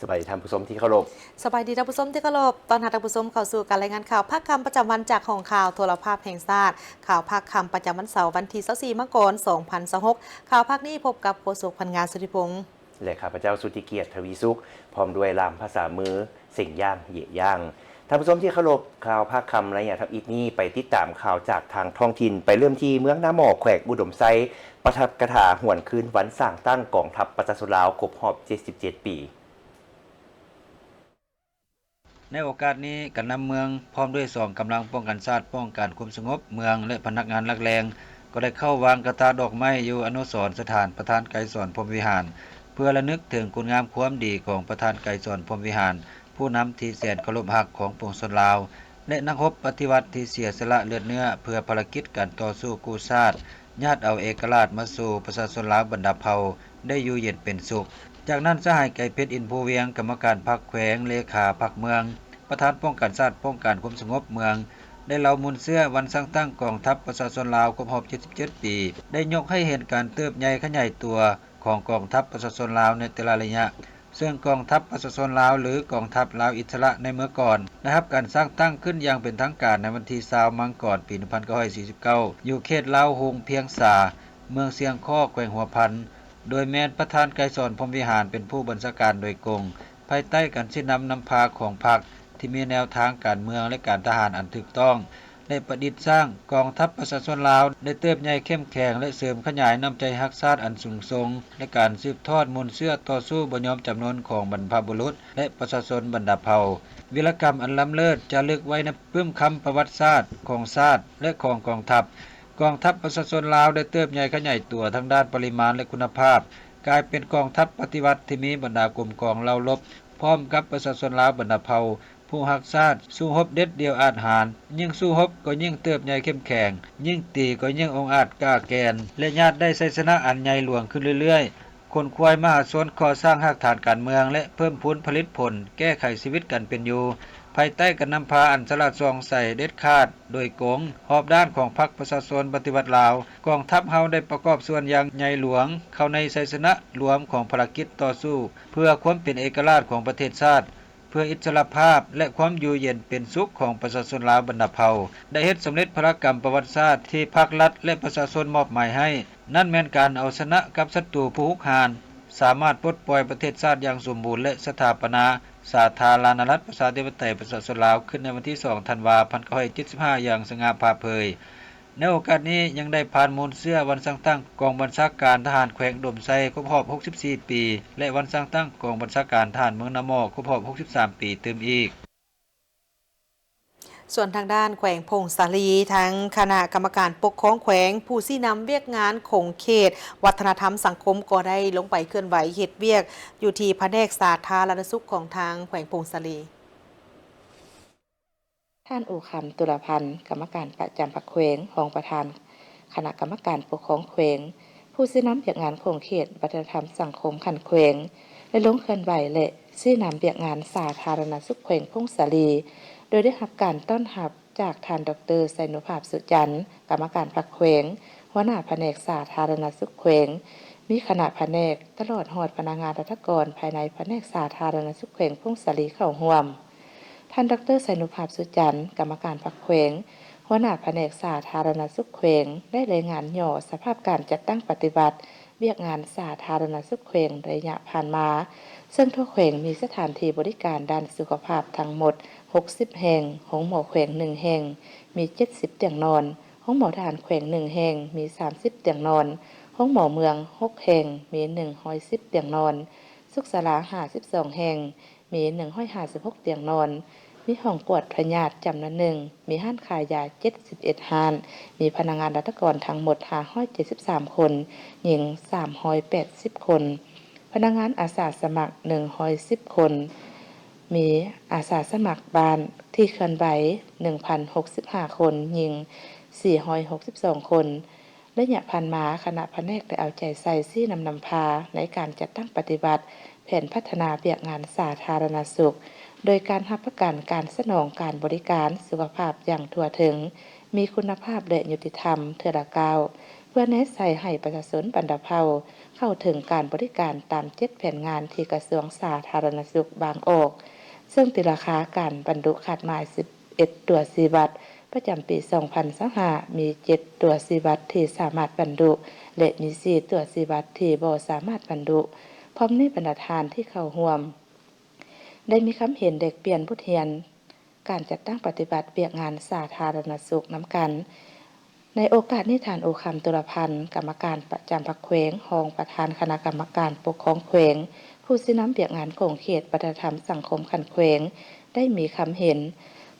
ສະບາຍດີທ່ານຜູ້ຊົມທີ່ເຄົາລົບ. ສະບາຍດີທ່ານຜູ້ຊົມທີ່ເຄົາລົບ. ຕ້ອນຮັບທ່ານຜູ້ຊົມເຂົ້າສູ່ການລາຍງານຂ່າວພາກຄ່ຳປະຈຳວັນຈາກຫ້ອງຂ່າວໂທລະພາບແຫ່ງຊາດ. ຂ່າວພາກຄ່ຳປະຈຳວັນເສົາ ວັນທີຊາວສີ່ ມັງກອນ ສອງພັນຊາວຫົກ. ຂ່າວພາກນີ້ພົບກັບໂຄສົກພັນງາ ສຸທິພົງ ແລະ ຂ້າພະເຈົ້າ ສຸທິກຽດ ທະວີສຸກ ພ້ອມດ້ວຍລ່າມພາສາມື ເສັງຢ່າງ ເຢຍະຢ່າງ. ທ່ານຜູ້ຊົມທີ່ເຄົາລົບ, ຂ່າວພາກຄ່ຳໄລຍະທຳອິດນີ້ ໄປຕິດຕາມຂ່າວຈາກທາງທ້ອງຖິ່ນ, ໄປເລີ່ມທີ່ເມືອງນາໝໍ້ ແຂວງອຸດົມໄຊ, ປາຖະກະຖາຫວນຄືນວັນສ້າງຕັ້ງກອງທັບປະຊາຊົນລາວຄົບຮອບເຈັດສິບເຈັດປີ. ໃນໂອກາດນີ້, ການນຳເມືອງ ພ້ອມດ້ວຍກອງກຳລັງປ້ອງກັນຊາດ, ປ້ອງກັນຄວາມສະຫງົບເມືອງ ແລະ ພະນັກງານຫຼັກແຫຼ່ງ ກໍໄດ້ເຂົ້າວາງກະຖາດອກໄມ້ຢູ່ອະນຸສອນສະຖານປະທານໄກສອນ ພົມວິຫານ ເພື່ອລະນຶກເຖິງຄຸນງາມຄວາມດີຂອງປະທານໄກສອນ ພົມວິຫານ, ຜູ້ນຳທີ່ແສນເຄົາລົບຮັກຂອງປວງຊົນລາວ ແລະ ນັກຮົບປະຕິວັດທີ່ເສຍສະຫຼະເລືອດເນື້ອເພື່ອພາລະກິດການຕໍ່ສູ້ກູ້ຊາດ, ຍາດເອົາເອກະລາດມາສູ່ປະຊາຊົນລາວບັນດາເຜົ່າໄດ້ຢູ່ເຢັນເປັນສຸກ. ຈາກນັ້ນ, ສະຫາຍ ໄກເພັດ ອິນພູວຽງ, ກຳມະການພັກແຂວງ, ເລຂາພັກເມືອງ, ປະທານປ້ອງກັນຊາດ, ປ້ອງກັນຄວາມສະຫງົບເມືອງ, ໄດ້ເລົ່າມູນເຊື້ອວັນສ້າງຕັ້ງກອງທັບປະຊາຊົນລາວຄົບຮອບເຈັດສິບເຈັດປີ, ໄດ້ຍົກໃຫ້ເຫັນການເຕີບໃຫຍ່ຂະຫຍາຍຕົວຂອງກອງທັບປະຊາຊົນລາວໃນແຕ່ລະໄລຍະ, ເຊິ່ງກອງທັບປະຊາຊົນລາວ ຫຼື ກອງທັບລາວອິດສະຫຼະໃນເມື່ອກ່ອນ ໄດ້ຮັບການສ້າງຕັ້ງຂຶ້ນຢ່າງເປັນທາງການໃນວັນທີຊາວ ມັງກອນ ປີໜຶ່ງພັນເກົ້າຮ້ອຍສີ່ສິບເກົ້າ ຢູ່ເຂດລາວຮຸງພຽງສາ, ເມືອງຊຽງຄໍ້, ແຂວງຫົວພັນ, ໂດຍແມ່ນປະທານໄກສອນ ພົມວິຫານ ເປັນຜູ້ບັນຊາການໂດຍກົງ, ພາຍໃຕ້ການຊີ້ນຳນຳພາຂອງພັກທີ່ມີແນວທາງການເມືອງ ແລະ ການທະຫານອັນຖືກຕ້ອງ ແລະ ປະດິດສ້າງກອງທັບປະຊາຊົນລາວ ໄດ້ເຕີບໃຫຍ່ເຂັ້ມແຂງ ແລະ ເສີມຂະຫຍາຍນ້ຳໃຈຮັກຊາດອັນສູງສົ່ງ ແລະ ການສືບທອດມູນເຊື້ອຕໍ່ສູ້ບໍ່ຍອມຈຳນົນຂອງບັນພະບຸລຸດ ແລະ ປະຊາຊົນບັນດາເຜົ່າ. ວິລະກຳອັນລ້ຳເລີດຈາລຶກໄວ້ໃນປຶ້ມຄຳປະຫວັດສາດຂອງຊາດ ແລະ ຂອງກອງທັບ. ກອງທັບປະຊາຊົນລາວໄດ້ເຕີບໃຫຍ່ຂະຫຍາຍຕົວທາງດ້ານປະລິມານ ແລະ ຄຸນນະພາບ, ກາຍເປັນກອງທັບປະຕິວັດທີ່ມີບັນດາກົມກອງເຫຼົ່າລົບ ພ້ອມກັບປະຊາຊົນລາວບັນດາເຜົ່າ ຜູ້ຮັກຊາດ ສູ້ຮົບເດັດດ່ຽວອາດຫານ, ຍິ່ງສູ້ຮົບກໍຍິ່ງເຕີບໃຫຍ່ເຂັ້ມແຂງ, ຍິ່ງຕີກໍຍິ່ງອົງອາດກ້າແກ່ນ ແລະ ຍາດໄດ້ໄຊຊະນະອັນໃຫຍ່ຫຼວງຂຶ້ນເລື້ອຍໆ, ຂົນຂວາຍມະຫາຊົນກໍ່ສ້າງຮາກຖານການເມືອງ ແລະ ເພີ່ມພູນຜະລິດຜົນ, ແກ້ໄຂຊີວິດການເປັນຢູ່ ພາຍໃຕ້ການນຳພາອັນສະຫຼາດສ່ອງໃສເດັດຂາດ ໂດຍກົງຮອບດ້ານຂອງພັກປະຊາຊົນປະຕິວັດລາວ, ກອງທັບເຮົາໄດ້ປະກອບສ່ວນຢ່າງໃຫຍ່ຫຼວງເຂົ້າໃນໄຊຊະນະລວມຂອງພາລະກິດຕໍ່ສູ້ເພື່ອຄວາມເປັນເອກະລາດຂອງປະເທດຊາດ, ເພື່ອອິດສະຫຼະພາບ ແລະ ຄວາມຢູ່ເຢັນເປັນສຸກຂອງປະຊາຊົນລາວບັນດາເຜົ່າ, ໄດ້ເຮັດສຳເລັດພາລະກຳປະຫວັດສາດທີ່ພັກລັດ ແລະ ປະຊາຊົນມອບໝາຍໃຫ້, ນັ້ນແມ່ນການເອົາຊະນະກັບສັດຕູຜູ້ຮຸກຮານ, ສາມາດປົດປ່ອຍປະເທດຊາດຢ່າງສົມບູນ ແລະ ສະຖາປະນາສາທາລະນະລັດ ປະຊາທິປະໄຕ ປະຊາຊົນລາວ ຂຶ້ນໃນວັນທີສອງ ທັນວາ ພັນເກົ້າຮ້ອຍເຈັດສິບຫ້າ ຢ່າງສະຫງ່າຜ່າເຜີຍ. ໃນໂອກາດນີ້ຍັງໄດ້ຜ່ານມູນເຊື້ອວັນສ້າງຕັ້ງກອງບັນຊາການທະຫານແຂວງອຸດົມໄຊຄົບຮອບຫົກສິບສີ່ປີ ແລະ ວັນສ້າງຕັ້ງກອງບັນຊາການທະຫານເມືອງນາໝໍ້ຄົບຮອບຫົກສິບສາມປີຕື່ມອີກ. ສ່ວນທາງດ້ານແຂວງຜົ້ງສາລີ, ທາງຄະນະກຳມະການປົກຄອງແຂວງ ຜູ້ຊີ້ນຳວຽກງານຂົງເຂດ ວັດທະນະທຳສັງຄົມ ກໍໄດ້ລົງໄປເຄື່ອນໄຫວເຮັດວຽກຢູ່ທີ່ພະແນກສາທາລະນະສຸກຂອງທາງແຂວງຜົ້ງສາລີ. ທ່ານ ອູຄຳ ຕຸລະພັນ, ກຳມະການປະຈຳພັກແຂວງ, ຮອງປະທານຄະນະກຳມະການປົກຄອງແຂວງ, ຜູ້ຊີ້ນຳວຽກງານຂົງເຂດວັດທະນະທຳສັງຄົມຂັ້ນແຂວງ ໄດ້ລົງເຄື່ອນໄຫວ ແລະ ຊີ້ນຳວຽກງານສາທາລະນະສຸກແຂວງຜົ້ງສາລີ ໂດຍໄດ້ຮັບການຕ້ອນຮັບຈາກທ່ານ ດອກເຕີ ໄຊນຸພາບ ສຸຈັນ ກຳມະການພັກແຂວງ, ຫົວໜ້າພະແນກສາທາລະນະສຸກແຂວງ, ມີຄະນະພະແນກ ຕະຫຼອດຮອດພະນັກງານລັດຖະກອນພາຍໃນພະແນກສາທາລະນະສຸກແຂວງຜົ້ງສາລີເຂົ້າຮ່ວມ. ທ່ານ ດອກເຕີ ໄຊນຸພາບ ສຸຈັນ ກຳມະການພັກແຂວງ, ຫົວໜ້າພະແນກສາທາລະນະສຸກແຂວງ ໄດ້ລາຍງານຫຍໍ້ສະພາບການຈັດຕັ້ງປະຕິບັດວຽກງານສາທາລະນະສຸກແຂວງໄລຍະຜ່ານມາ, ເຊິ່ງທົ່ວແຂວງມີສະຖານທີ່ບໍລິການດ້ານສຸຂະພາບທັງໝົດຫົກສິບແຫ່ງ, ໂຮງໝໍແຂວງໜຶ່ງແຫ່ງ ມີເຈັດສິບຕຽງນອນ, ໂຮງໝໍທະຫານແຂວງໜຶ່ງແຫ່ງ ມີສາມສິບຕຽງນອນ, ໂຮງໝໍເມືອງຫົກແຫ່ງ ມີໜຶ່ງຮ້ອຍສິບຕຽງນອນ, ສຸກສາລາຫ້າສິບສອງແຫ່ງ ມີໜຶ່ງຮ້ອຍຫ້າສິບຫົກຕຽງນອນ, ມີຫ້ອງກວດພະຍາດຈຳນວນໜຶ່ງ, ມີຮ້ານຂາຍຢາເຈັດສິບເອັດຮ້ານ, ມີພະນັກງານລັດຖະກອນທັງໝົດຫ້າຮ້ອຍເຈັດສິບສາມຄົນ, ຍິງສາມຮ້ອຍແປດສິບຄົນ, ພະນັກງານອາສາສະໝັກໜຶ່ງຮ້ອຍສິບຄົນ, ມີອາສາສະໝັກບ້ານທີ່ເຄື່ອນໄຫວໜຶ່ງພັນຫົກສິບຫ້າຄົນ, ຍິງສີ່ຮ້ອຍຫົກສິບສອງຄົນ. ໄລຍະຜ່ານມາ, ຄະນະພະແນກໄດ້ເອົາໃຈໃສ່ຊີ້ນຳນຳພາໃນການຈັດຕັ້ງປະຕິບັດແຜນພັດທະນາວຽກງານສາທາລະນະສຸກ, ໂດຍການຮັບປະກັນການສະໜອງການບໍລິການສຸຂະພາບຢ່າງທົ່ວເຖິງ, ມີຄຸນນະພາບ ແລະ ຍຸຕິທຳເທື່ອລະກ້າວ, ເພື່ອແນໃສ່ໃຫ້ປະຊາຊົນບັນດາເຜົ່າ ເຂົ້າເຖິງການບໍລິການຕາມເຈັດແຜນງານທີ່ກະຊວງສາທາລະນະສຸກວາງອອກ, ເຊິ່ງຕີລາຄາການບັນລຸຄາດໝາຍສິບເອັດຕົວຊີ້ວັດປະຈຳປີສອງພັນຊາວຫ້າ ມີເຈັດຕົວຊີ້ວັດທີ່ສາມາດບັນລຸ ແລະ ມີສີ່ຕົວຊີ້ວັດທີ່ບໍ່ສາມາດບັນລຸ. ພ້ອມນີ້ບັນດາທ່ານທີ່ເຂົ້າຮ່ວມ ໄດ້ມີຄຳເຫັນແລກປ່ຽນບົດຮຽນການຈັດຕັ້ງປະຕິບັດວຽກງານສາທາລະນະສຸກນຳກັນ. ໃນໂອກາດນີ້ ທ່ານ ໂອຄຳ ຕຸລະພັນ ກຳມະການປະຈຳພັກແຂວງ, ຮອງປະທານຄະນະກຳມະການປົກຄອງແຂວງ, ຜູ້ຊີ້ນຳວຽກງານຂົງເຂດວັດທະນະທຳສັງຄົມຂັ້ນແຂວງ ໄດ້ມີຄຳເຫັນ,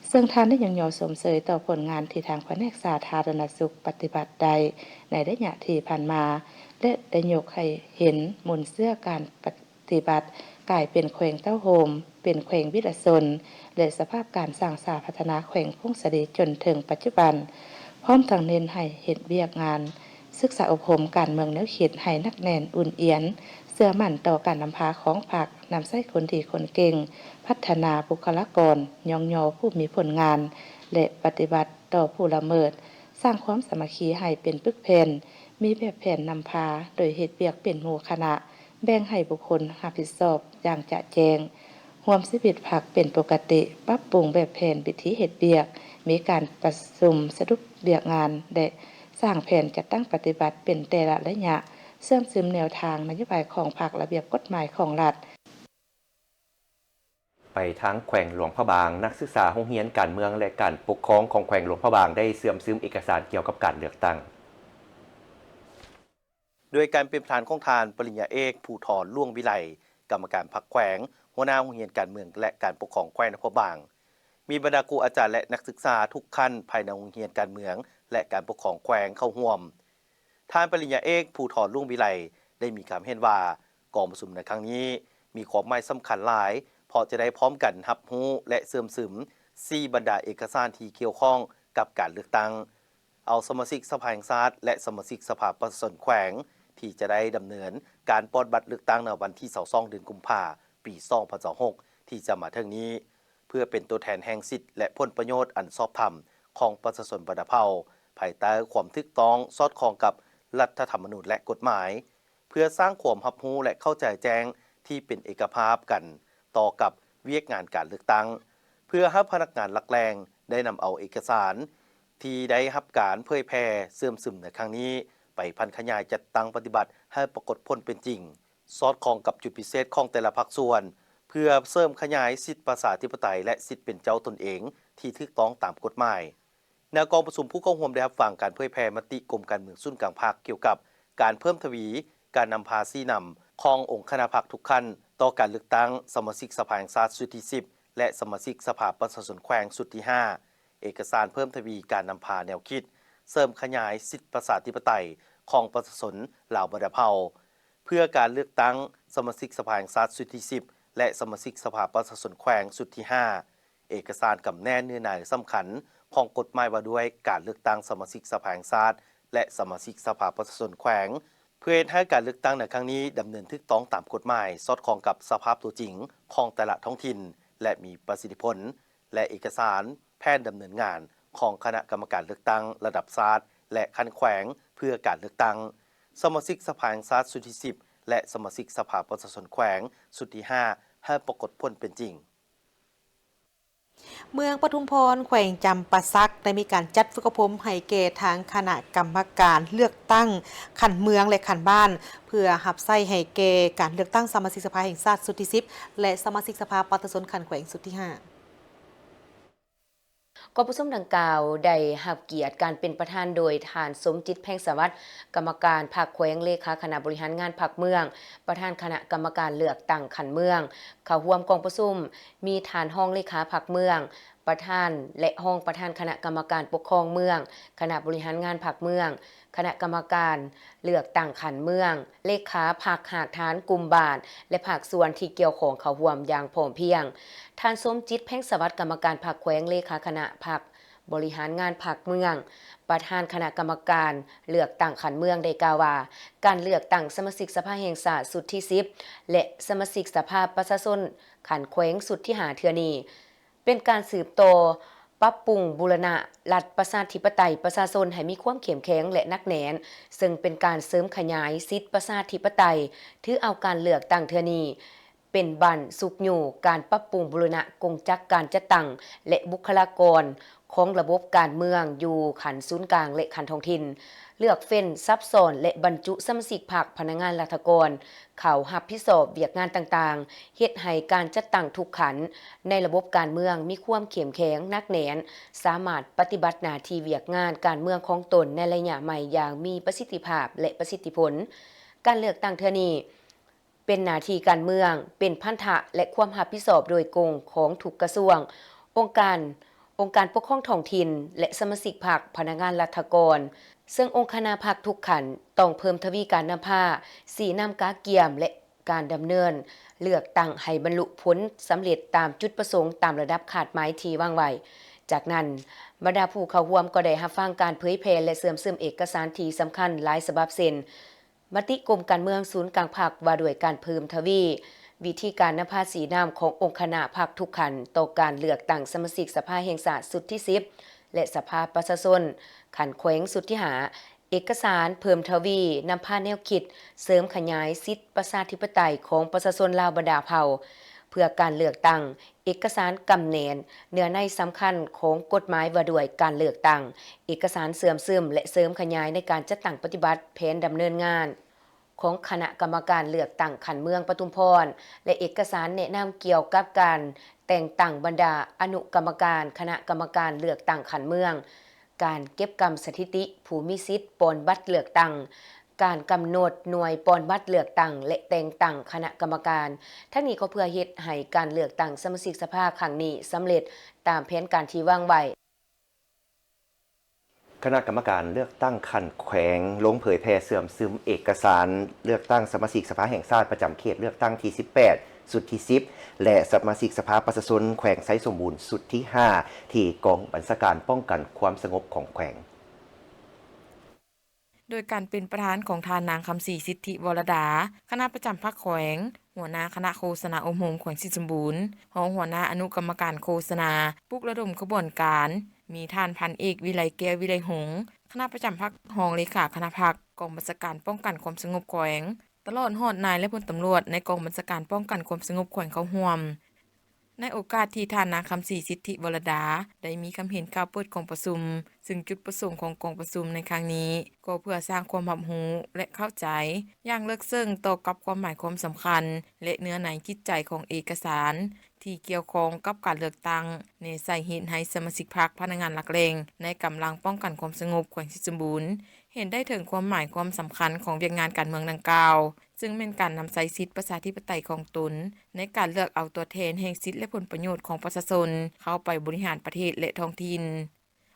ເຊິ່ງທ່ານໄດ້ຍ້ອງຍໍຊົມເຊີຍຕໍ່ຜົນງານທີ່ທາງພະແນກສາທາລະນະສຸກປະຕິບັດໄດ້ໃນໄລຍະທີ່ຜ່ານມາ ແລະ ໄດ້ຍົກໃຫ້ເຫັນມູນເຊື້ອການປະ ຕິບັດກາຍເປັນແຂວງເຕົ້າໂຮມ, ເປັນແຂວງວິລະຊົນ ແລະ ສະພາບການສ້າງສາພັດທະນາແຂວງຜົ້ງສາລີຈົນເຖິງປັດຈຸບັນ, ພ້ອມທັງເນັ້ນໃຫ້ເຮັດວຽກງານສຶກສາອົບຮົມການເມືອງແນວຄິດໃຫ້ໜັກແໜ້ນອຸ່ນອຽນ, ເຊື່ອໝັ້ນຕໍ່ການນຳພາຂອງພັກ, ນຳໃຊ້ຄົນດີຄົນເກັ່ງ, ພັດທະນາບຸກຄະລາກອນ, ຍ້ອງຍໍຜູ້ມີຜົນງານ ແລະ ປະຕິບັດຕໍ່ຜູ້ລະເມີດ, ສ້າງຄວາມສາມັກຄີໃຫ້ເປັນປຶກແຜ່ນ, ມີແບບແຜນນຳພາ ໂດຍເຮັດວຽກເປັນໝູ່ຄະນະ, ແບ່ງໃຫ້ບຸກຄົນຮັບຜິດຊອບຢ່າງຈະແຈ້ງ, ຮ່ວມຊີວິດພັກເປັນປົກກະຕິ, ປັບປຸງແບບແຜນວິທີເຮັດວຽກ, ມີການປະຊຸມສະຫຼຸບວຽກງານ ແລະ ສ້າງແຜນຈັດຕັ້ງປະຕິບັດເປັນແຕ່ລະໄລຍະ, ເຊື່ອມຊຶມແນວທາງນະໂຍບາຍຂອງພັກ, ລະບຽບກົດໝາຍຂອງລັດ. ໄປທາງແຂວງຫຼວງພະບາງ, ນັກສຶກສາໂຮງຮຽນການເມືອງ ແລະ ການປົກຄອງຂອງແຂວງຫຼວງພະບາງ ໄດ້ເຊື່ອມຊຶມເອກະສານກ່ຽວກັບການເລືອກຕັ້ງ. ດ້ວຍການເປັນປະທານຂອງທ່ານ ປະລິນຍາເອກ ພູທອນ ຫຼວງວິໄລ ກຳມະການພັກແຂວງ, ຫົວໜ້າໂຮງຮຽນການເມືອງ ແລະ ການປົກຄອງແຂວງຫຼວງພະບາງ, ມີບັນດາຄູອາຈານ ແລະ ນັກສຶກສາທຸກຂັ້ນພາຍໃນໂຮງຮຽນການເມືອງ ແລະ ການປົກຄອງແຂວງເຂົ້າຮ່ວມ. ທ່ານປະລິນຍາເອກ ພູທອນ ຫຼວງວິໄລ ໄດ້ມີຄຳເຫັນວ່າ ກອງປະຊຸມໃນຄັ້ງນີ້ມີຄວາມໝາຍສຳຄັນຫຼາຍ ເພາະຈະໄດ້ພ້ອມກັນຮັບຮູ້ ແລະ ເຊື່ອມຊຶມສີ່ບັນດາເອກະສານທີ່ກ່ຽວຂ້ອງກັບການເລືອກຕັ້ງ, ເອົາສະມາຊິກສະພາແຫ່ງຊາດ ແລະ ສະມາຊິກສະພາປະຊາຊົນແຂວງ ທີ່ຈະໄດ້ດຳເນີນການປອດບັດເລືອກຕັ້ງໃນວັນທີຊາວສອງ ເດືອນກຸມພາ ປີສອງພັນຊາວຫົກ ທີ່ຈະມາເຖິງນີ້ ເພື່ອເປັນຕົວແທນແຫ່ງສິດ ແລະ ຜົນປະໂຫຍດອັນຊອບທຳຂອງປະຊາຊົນບັນດາເຜົ່າ ພາຍໃຕ້ຄວາມຖືກຕ້ອງສອດຄ່ອງກັບລັດຖະທຳມະນູນ ແລະ ກົດໝາຍ, ເພື່ອສ້າງຄວາມຮັບຮູ້ ແລະ ເຂົ້າໃຈແຈ້ງທີ່ເປັນເອກະພາບກັນຕໍ່ກັບວຽກງານການເລືອກຕັ້ງ, ເພື່ອໃຫ້ພະນັກງານຫຼັກແຫຼ່ງໄດ້ນຳເອົາເອກະສານທີ່ໄດ້ຮັບການເຜີຍແຜ່ເຊື່ອມຊຶມໃນຄັ້ງນີ້ ໄປຜັນຂະຫຍາຍຈັດຕັ້ງປະຕິບັດໃຫ້ປາກົດຜົນເປັນຈິງ, ສອດຄ່ອງກັບຈຸດພິເສດຂອງແຕ່ລະພາກສ່ວນ, ເພື່ອເສີມຂະຫຍາຍສິດປະຊາທິປະໄຕ ແລະ ສິດເປັນເຈົ້າຕົນເອງທີ່ຖືກຕ້ອງຕາມກົດໝາຍ. ໃນກອງປະຊຸມ, ຜູ້ເຂົ້າຮ່ວມໄດ້ຮັບຟັງການເຜີຍແຜ່ມະຕິກົມການເມືອງສູນກາງພັກ ກ່ຽວກັບການເພີ່ມທະວີການນຳພາຊີ້ນຳຂອງອົງຄະນະພັກທຸກຂັ້ນ ຕໍ່ການເລືອກຕັ້ງສະມາຊິກສະພາແຫ່ງຊາດຊຸດທີສິບ ແລະ ສະມາຊິກສະພາປະຊາຊົນແຂວງຊຸດທີຫ້າ, ເອກະສານເພີ່ມທະວີການນຳພາແນວຄິດເສີມຂະຫຍາຍສິດປະຊາທິປະໄຕຂອງປະຊາຊົນລາວບັນດາເຜົ່າ ເພື່ອການເລືອກຕັ້ງສະມາຊິກສະພາແຫ່ງຊາດຊຸດທີສິບ ແລະ ສະມາຊິກສະພາປະຊາຊົນແຂວງຊຸດທີຫ້າ, ເອກະສານກຳແໜ້ເນື້ອໃນສຳຄັນຂອງກົດໝາຍວ່າດ້ວຍການເລືອກຕັ້ງສະມາຊິກສະພາແຫ່ງຊາດ ແລະ ສະມາຊິກສະພາປະຊາຊົນແຂວງ, ເພື່ອເຮັດໃຫ້ການເລືອກຕັ້ງໃນຄັ້ງນີ້ດຳເນີນຖືກຕ້ອງຕາມກົດໝາຍ, ສອດຄ່ອງກັບສະພາບຕົວຈິງຂອງແຕ່ລະທ້ອງຖິ່ນ ແລະ ມີປະສິດທິຜົນ, ແລະ ເອກະສານແຜນດຳເນີນງານຂອງຄະນະກຳມະການເລືອກຕັ້ງລະດັບຊາດ ແລະ ຂັ້ນແຂວງ ເພື່ອການເລືອກຕັ້ງສະມາຊິກສະພາແຫ່ງຊາດຊຸດທີສິບ ແລະ ສະມາຊິກສະພາປະຊາຊົນແຂວງຊຸດທີຫ້າ ໃຫ້ປາກົດຜົນເປັນຈິງ. ເມືອງປະທຸມພອນ ແຂວງຈຳປາສັກ ໄດ້ມີການຈັດຝຶກອົບຮົມໃຫ້ແກ່ທາງຄະນະກຳມະການເລືອກຕັ້ງຂັ້ນເມືອງ ແລະ ຂັ້ນບ້ານ ເພື່ອຮັບໃຊ້ໃຫ້ແກ່ການເລືອກຕັ້ງສະມາຊິກສະພາແຫ່ງຊາດຊຸດທີສິບ ແລະ ສະມາຊິກສະພາປະຊາຊົນຂັ້ນແຂວງຊຸດທີຫ້າ. ກອງປະຊຸມດັ່ງກ່າວໄດ້ຮັບກຽດການເປັນປະທານໂດຍທ່ານ ສົມຈິດ ແພງສະຫວັດ ກຳມະການພັກແຂວງ, ເລຂາຄະນະບໍລິຫານງານພັກເມືອງ, ປະທານຄະນະກຳມະການເລືອກຕັ້ງຂັ້ນເມືອງ. ເຂົ້າຮ່ວມກອງປະຊຸມມີທ່ານຮອງເລຂາພັກເມືອງ, ປະທານ ແລະ ຮອງປະທານຄະນະກຳມະການປົກຄອງເມືອງ, ຄະນະບໍລິຫານງານພັກເມືອງ, ຄະນະກຳມະການເລືອກຕັ້ງຂັ້ນເມືອງ, ເລຂາພັກຮາກຖານກຸ່ມບ້ານ ແລະ ພາກສ່ວນທີ່ກ່ຽວຂ້ອງເຂົ້າຮ່ວມຢ່າງພ້ອມພຽງ. ທ່ານ ສົມຈິດ ແພງສະຫວັດ ກຳມະການພັກແຂວງ, ເລຂາຄະນະພັກບໍລິຫານງານພັກເມືອງ, ປະທານຄະນະກຳມະການເລືອກຕັ້ງຂັ້ນເມືອງ ໄດ້ກ່າວວ່າ ການເລືອກຕັ້ງສະມາຊິກສະພາແຫ່ງຊາດຊຸດທີສິບ ແລະ ສະມາຊິກສະພາປະຊາຊົນຂັ້ນແຂວງຊຸດທີຫ້າເທື່ອນີ້ ເປັນການສືບຕໍ່ ປັບປຸງບູລະນະລັດປະຊາທິປະໄຕປະຊາຊົນໃຫ້ມີຄວາມເຂັ້ມແຂງ ແລະ ໜັກແໜ້ນ, ເຊິ່ງເປັນການເສີມຂະຫຍາຍສິດປະຊາທິປະໄຕ, ຖືເອົາການເລືອກຕັ້ງເທື່ອນີ້ເປັນບັ້ນຊຸກຍູ້ການປັບປຸງບູລະນະກົງຈັກການຈັດຕັ້ງ ແລະ ບຸກຄະລາກອນຂອງລະບົບການເມືອງຢູ່ຂັ້ນສູນກາງ ແລະ ຂັ້ນທ້ອງຖິ່ນ, ເລືອກເຟ້ນ, ສັບຊ້ອນ ແລະ ບັນຈຸສະມາຊິກພັກ, ພະນັກງານລັດຖະກອນ ເຂົ້າຮັບຜິດຊອບວຽກງານຕ່າງໆ, ເຮັດໃຫ້ການຈັດຕັ້ງທຸກຂັ້ນໃນລະບົບການເມືອງມີຄວາມເຂັ້ມແຂງ, ໜັກແໜ້ນ, ສາມາດປະຕິບັດໜ້າທີ່ວຽກງານການເມືອງຂອງຕົນໃນໄລຍະໃໝ່ຢ່າງມີປະສິດທິພາບ ແລະ ປະສິດທິຜົນ. ການເລືອກຕັ້ງເທື່ອນີ້ເປັນໜ້າທີ່ການເມືອງ, ເປັນພັນທະ ແລະ ຄວາມຮັບຜິດຊອບໂດຍກົງຂອງທຸກກະຊວງ, ອົງການ, ອົງການປົກຄອງທ້ອງຖິ່ນ ແລະ ສະມາຊິກພັກ, ພະນັກງານລັດຖະກອນ, ເຊິ່ງອົງຄະນະພັກທຸກຂັ້ນຕ້ອງເພີ່ມທະວີການນຳພາ, ຊີ້ນຳກະກຽມ ແລະ ການດຳເນີນເລືອກຕັ້ງໃຫ້ບັນລຸຜົນສຳເລັດຕາມຈຸດປະສົງຕາມລະດັບຄາດໝາຍທີ່ວາງໄວ້. ຈາກນັ້ນ, ບັນດາຜູ້ເຂົ້າຮ່ວມກໍໄດ້ຮັບຟັງການເຜີຍແຜ່ ແລະ ເຊື່ອມຊຶມເອກະສານທີ່ສຳຄັນຫຼາຍສະບັບ ເຊັ່ນ ມະຕິກົມການເມືອງສູນກາງພັກວ່າດ້ວຍການເພີ່ມທະວີວິທີການນຳພາຊີ້ນຳຂອງອົງຄະນະພັກທຸກຂັ້ນຕໍ່ການເລືອກຕັ້ງສະມາຊິກສະພາແຫ່ງຊາດຊຸດທີສິບ ແລະ ສະພາປະຊາຊົນຂັ້ນແຂວງຊຸດທີຫ້າ, ເອກະສານເພີ່ມທະວີນຳພາແນວຄິດເສີມຂະຫຍາຍສິດປະຊາທິປະໄຕຂອງປະຊາຊົນລາວບັນດາເຜົ່າ ເພື່ອການເລືອກຕັ້ງ, ເອກະສານກຳແໜ້ນເນື້ອໃນສຳຄັນຂອງກົດໝາຍວ່າດ້ວຍການເລືອກຕັ້ງ, ເອກະສານເຊື່ອມຊຶມ ແລະ ເສີມຂະຫຍາຍໃນການຈັດຕັ້ງປະຕິບັດແຜນດຳເນີນງານຂອງຄະນະກຳມະການເລືອກຕັ້ງຂັ້ນເມືອງປະທຸມພອນ ແລະ ເອກະສານແນະນຳກ່ຽວກັບການແຕ່ງຕັ້ງບັນດາອະນຸກຳມະການຄະນະກຳມະການເລືອກຕັ້ງຂັ້ນເມືອງ, ການເກັບກຳສະຖິຕິຜູ້ມີສິດປ່ອນບັດເລືອກຕັ້ງ, ການກຳນົດໜ່ວຍປ່ອນບັດເລືອກຕັ້ງ ແລະ ແຕ່ງຕັ້ງຄະນະກຳມະການ. ທັງນີ້ກໍເພື່ອເຮັດໃຫ້ການເລືອກຕັ້ງສະມາຊິກສະພາຄັ້ງນີ້ສຳເລັດຕາມແຜນການທີ່ວາງໄວ້. ຄະນະກຳມະການເລືອກຕັ້ງຂັ້ນແຂວງລົງເຜີຍແຜ່ເຊື່ອມຊຶມເອກະສານເລືອກຕັ້ງສະມາຊິກສະພາແຫ່ງຊາດປະຈຳເຂດເລືອກຕັ້ງທີສິບແປດ ຊຸດທີສິບ ແລະ ສະມາຊິກສະພາປະຊາຊົນແຂວງໄຊສົມບູນຊຸດທີຫ້າ ທີ່ກອງບັນຊາການປ້ອງກັນຄວາມສະຫງົບຂອງແຂວງ. ໂດຍການເປັນປະທານຂອງທ່ານນາງ ຄຳສີ ສິດທິວໍລະດາ, ຄະນະປະຈຳພັກແຂວງ, ຫົວໜ້າຄະນະໂຄສະນາອົບຮົມແຂວງໄຊສົມບູນ, ຮອງຫົວໜ້າອະນຸກຳມະການໂຄສະນາ, ປຸກລະດົມຂະບວນການ, ມີທ່ານພັນເອກ ວິໄລແກ້ວ ວິໄລຫົງ, ຄະນະປະຈຳພັກ, ຮອງເລຂາຄະນະພັກ, ກອງບັນຊາການປ້ອງກັນຄວາມສະຫງົບແຂວງ, ຕະຫຼອດຮອດນາຍ ແລະ ພົນຕຳຫຼວດໃນກອງບັນຊາການປ້ອງກັນຄວາມສະຫງົບແຂວງເຂົ້າຮ່ວມ. ໃນໂອກາດທີ່ທ່ານນາງ ຄຳສີ ສິດທິວໍລະດາ ໄດ້ມີຄຳເຫັນກ່າວເປີດກອງປະຊຸມ, ຊຶ່ງຈຸດປະສົງຂອງກອງປະຊຸມໃນຄັ້ງນີ້ ກໍເພື່ອສ້າງຄວາມຮັບຮູ້ ແລະ ເຂົ້າໃຈຢ່າງເລິກເຊິ່ງຕໍ່ກັບຄວາມໝາຍຄວາມສຳຄັນ ແລະ ເນື້ອໃນຈິດໃຈຂອງເອກະສານທີ່ກ່ຽວຂ້ອງກັບການເລືອກຕັ້ງ, ແນໃສ່ເຮັດໃຫ້ສະມາຊິກພັກ, ພະນັກງານຫຼັກແຫຼ່ງໃນກຳລັງປ້ອງກັນຄວາມສະຫງົບແຂວງໄຊສົມບູນ ເຫັນໄດ້ເຖິງຄວາມໝາຍຄວາມສຳຄັນຂອງວຽກງານການເມືອງດັ່ງກ່າວ, ຊຶ່ງແມ່ນການນຳໃຊ້ສິດປະຊາທິປະໄຕຂອງຕົນ ໃນການເລືອກເອົາຕົວແທນແຫ່ງສິດ ແລະ ຜົນປະໂຫຍດຂອງປະຊາຊົນເຂົ້າໄປບໍລິຫານປະເທດ ແລະ ທ້ອງຖິ່ນ.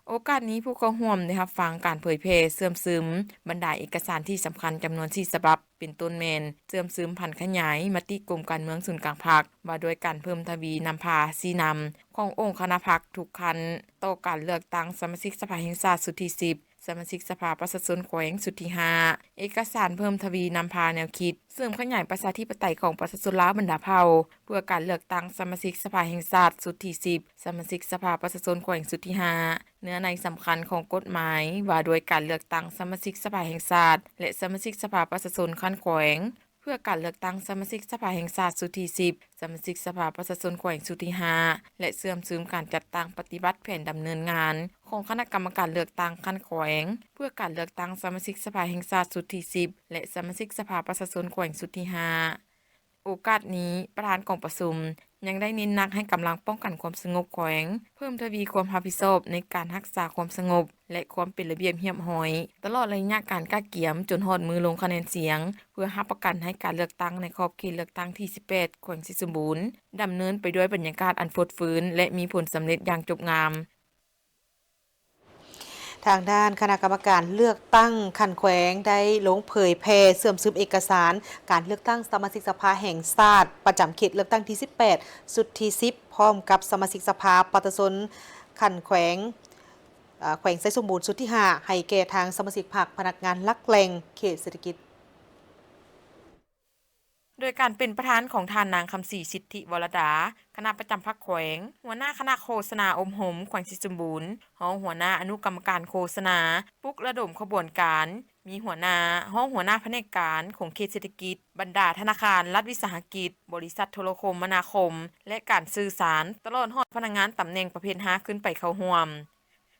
ໂອກາດນີ້, ຜູ້ເຂົ້າຮ່ວມໄດ້ຮັບຟັງການເຜີຍແຜ່ເຊື່ອມຊຶມບັນດາເອກະສານທີ່ສຳຄັນຈຳນວນສີ່ສະບັບ, ເປັນຕົ້ນແມ່ນເຊື່ອມຊຶມຜັນຂະຫຍາຍມະຕິກົມການເມືອງສູນກາງພັກ ວ່າດ້ວຍການເພີ່ມທະວີນຳພາຊີ້ນຳຂອງອົງຄະນະພັກທຸກຂັ້ນ ຕໍ່ການເລືອກຕັ້ງສະມາຊິກສະພາແຫ່ງຊາດຊຸດທີສິບ, ສະມາຊິກສະພາປະຊາຊົນແຂວງຊຸດທີຫ້າ, ເອກະສານເພີ່ມທະວີນຳພາແນວຄິດເສີມຂະຫຍາຍປະຊາທິປະໄຕຂອງປະຊາຊົນລາວບັນດາເຜົ່າ ເພື່ອການເລືອກຕັ້ງສະມາຊິກສະພາແຫ່ງຊາດຊຸດທີສິບ, ສະມາຊິກສະພາປະຊາຊົນແຂວງຊຸດທີຫ້າ, ເນື້ອໃນສຳຄັນຂອງກົດໝາຍວ່າດ້ວຍການເລືອກຕັ້ງສະມາຊິກສະພາແຫ່ງຊາດ ແລະ ສະມາຊິກສະພາປະຊາຊົນຂັ້ນແຂວງ ເພື່ອການເລືອກຕັ້ງສະມາຊິກສະພາແຫ່ງຊາດຊຸດທີສິບ, ສະມາຊິກສະພາປະຊາຊົນແຂວງຊຸດທີຫ້າ ແລະ ເຊື່ອມຊຶມການຈັດຕັ້ງປະຕິບັດແຜນດຳເນີນງານຂອງຄະນະກຳມະການເລືອກຕັ້ງຂັ້ນແຂວງ ເພື່ອການເລືອກຕັ້ງສະມາຊິກສະພາແຫ່ງຊາດຊຸດທີສິບ ແລະ ສະມາຊິກສະພາປະຊາຊົນແຂວງຊຸດທີຫ້າ. ໂອກາດນີ້, ປະທານກອງປະຊຸມຍັງໄດ້ເນັ້ນໜັກໃຫ້ກຳລັງປ້ອງກັນຄວາມສະຫງົບແຂວງ ເພີ່ມທະວີຄວາມຮັບຜິດຊອບໃນການຮັກສາຄວາມສະຫງົບ ແລະ ຄວາມເປັນລະບຽບຮຽບຮ້ອຍ ຕະຫຼອດໄລຍະການກະກຽມຈົນຮອດມື້ລົງຄະແນນສຽງ ເພື່ອຮັບປະກັນໃຫ້ການເລືອກຕັ້ງໃນຂອບເຂດເລືອກຕັ້ງທີສິບແປດ ແຂວງໄຊສົມບູນ ດຳເນີນໄປດ້ວຍບັນຍາກາດອັນຟົດຟື້ນ ແລະ ມີຜົນສຳເລັດຢ່າງຈົບງາມ. ທາງດ້ານຄະນະກຳມະການເລືອກຕັ້ງຂັ້ນແຂວງໄດ້ລົງເຜີຍແຜ່ເຊື່ອມຊຶມເອກະສານການເລືອກຕັ້ງສະມາຊິກສະພາແຫ່ງຊາດປະຈຳເຂດເລືອກຕັ້ງທີສິບແປດ ຊຸດທີສິບ ພ້ອມກັບສະມາຊິກສະພາປະຊາຊົນຂັ້ນແຂວງ ເອີ ແຂວງໄຊສົມບູນຊຸດທີຫ້າ ໃຫ້ແກ່ທາງສະມາຊິກພັກ, ພະນັກງານຫຼັກແຫຼ່ງເຂດເສດຖະກິດ. ໂດຍການເປັນປະທານຂອງທ່ານນາງ ຄຳສີ ສິດທິວໍລະດາ ຄະນະປະຈຳພັກແຂວງ, ຫົວໜ້າຄະນະໂຄສະນາອົບຮົມແຂວງໄຊສົມບູນ, ຮອງຫົວໜ້າອະນຸກຳມະການໂຄສະນາ ປຸກລະດົມຂະບວນການ, ມີຫົວໜ້າ, ຮອງຫົວໜ້າພະແນກການຂອງເຂດເສດຖະກິດ, ບັນດາທະນາຄານລັດວິສາຫະກິດ, ບໍລິສັດໂທລະຄົມມະນາຄົມ ແລະ ການສື່ສານ, ຕະຫຼອດຮອດພະນັກງານຕຳແໜ່ງປະເພດຫ້າຂຶ້ນໄປເຂົ້າຮ່ວມ.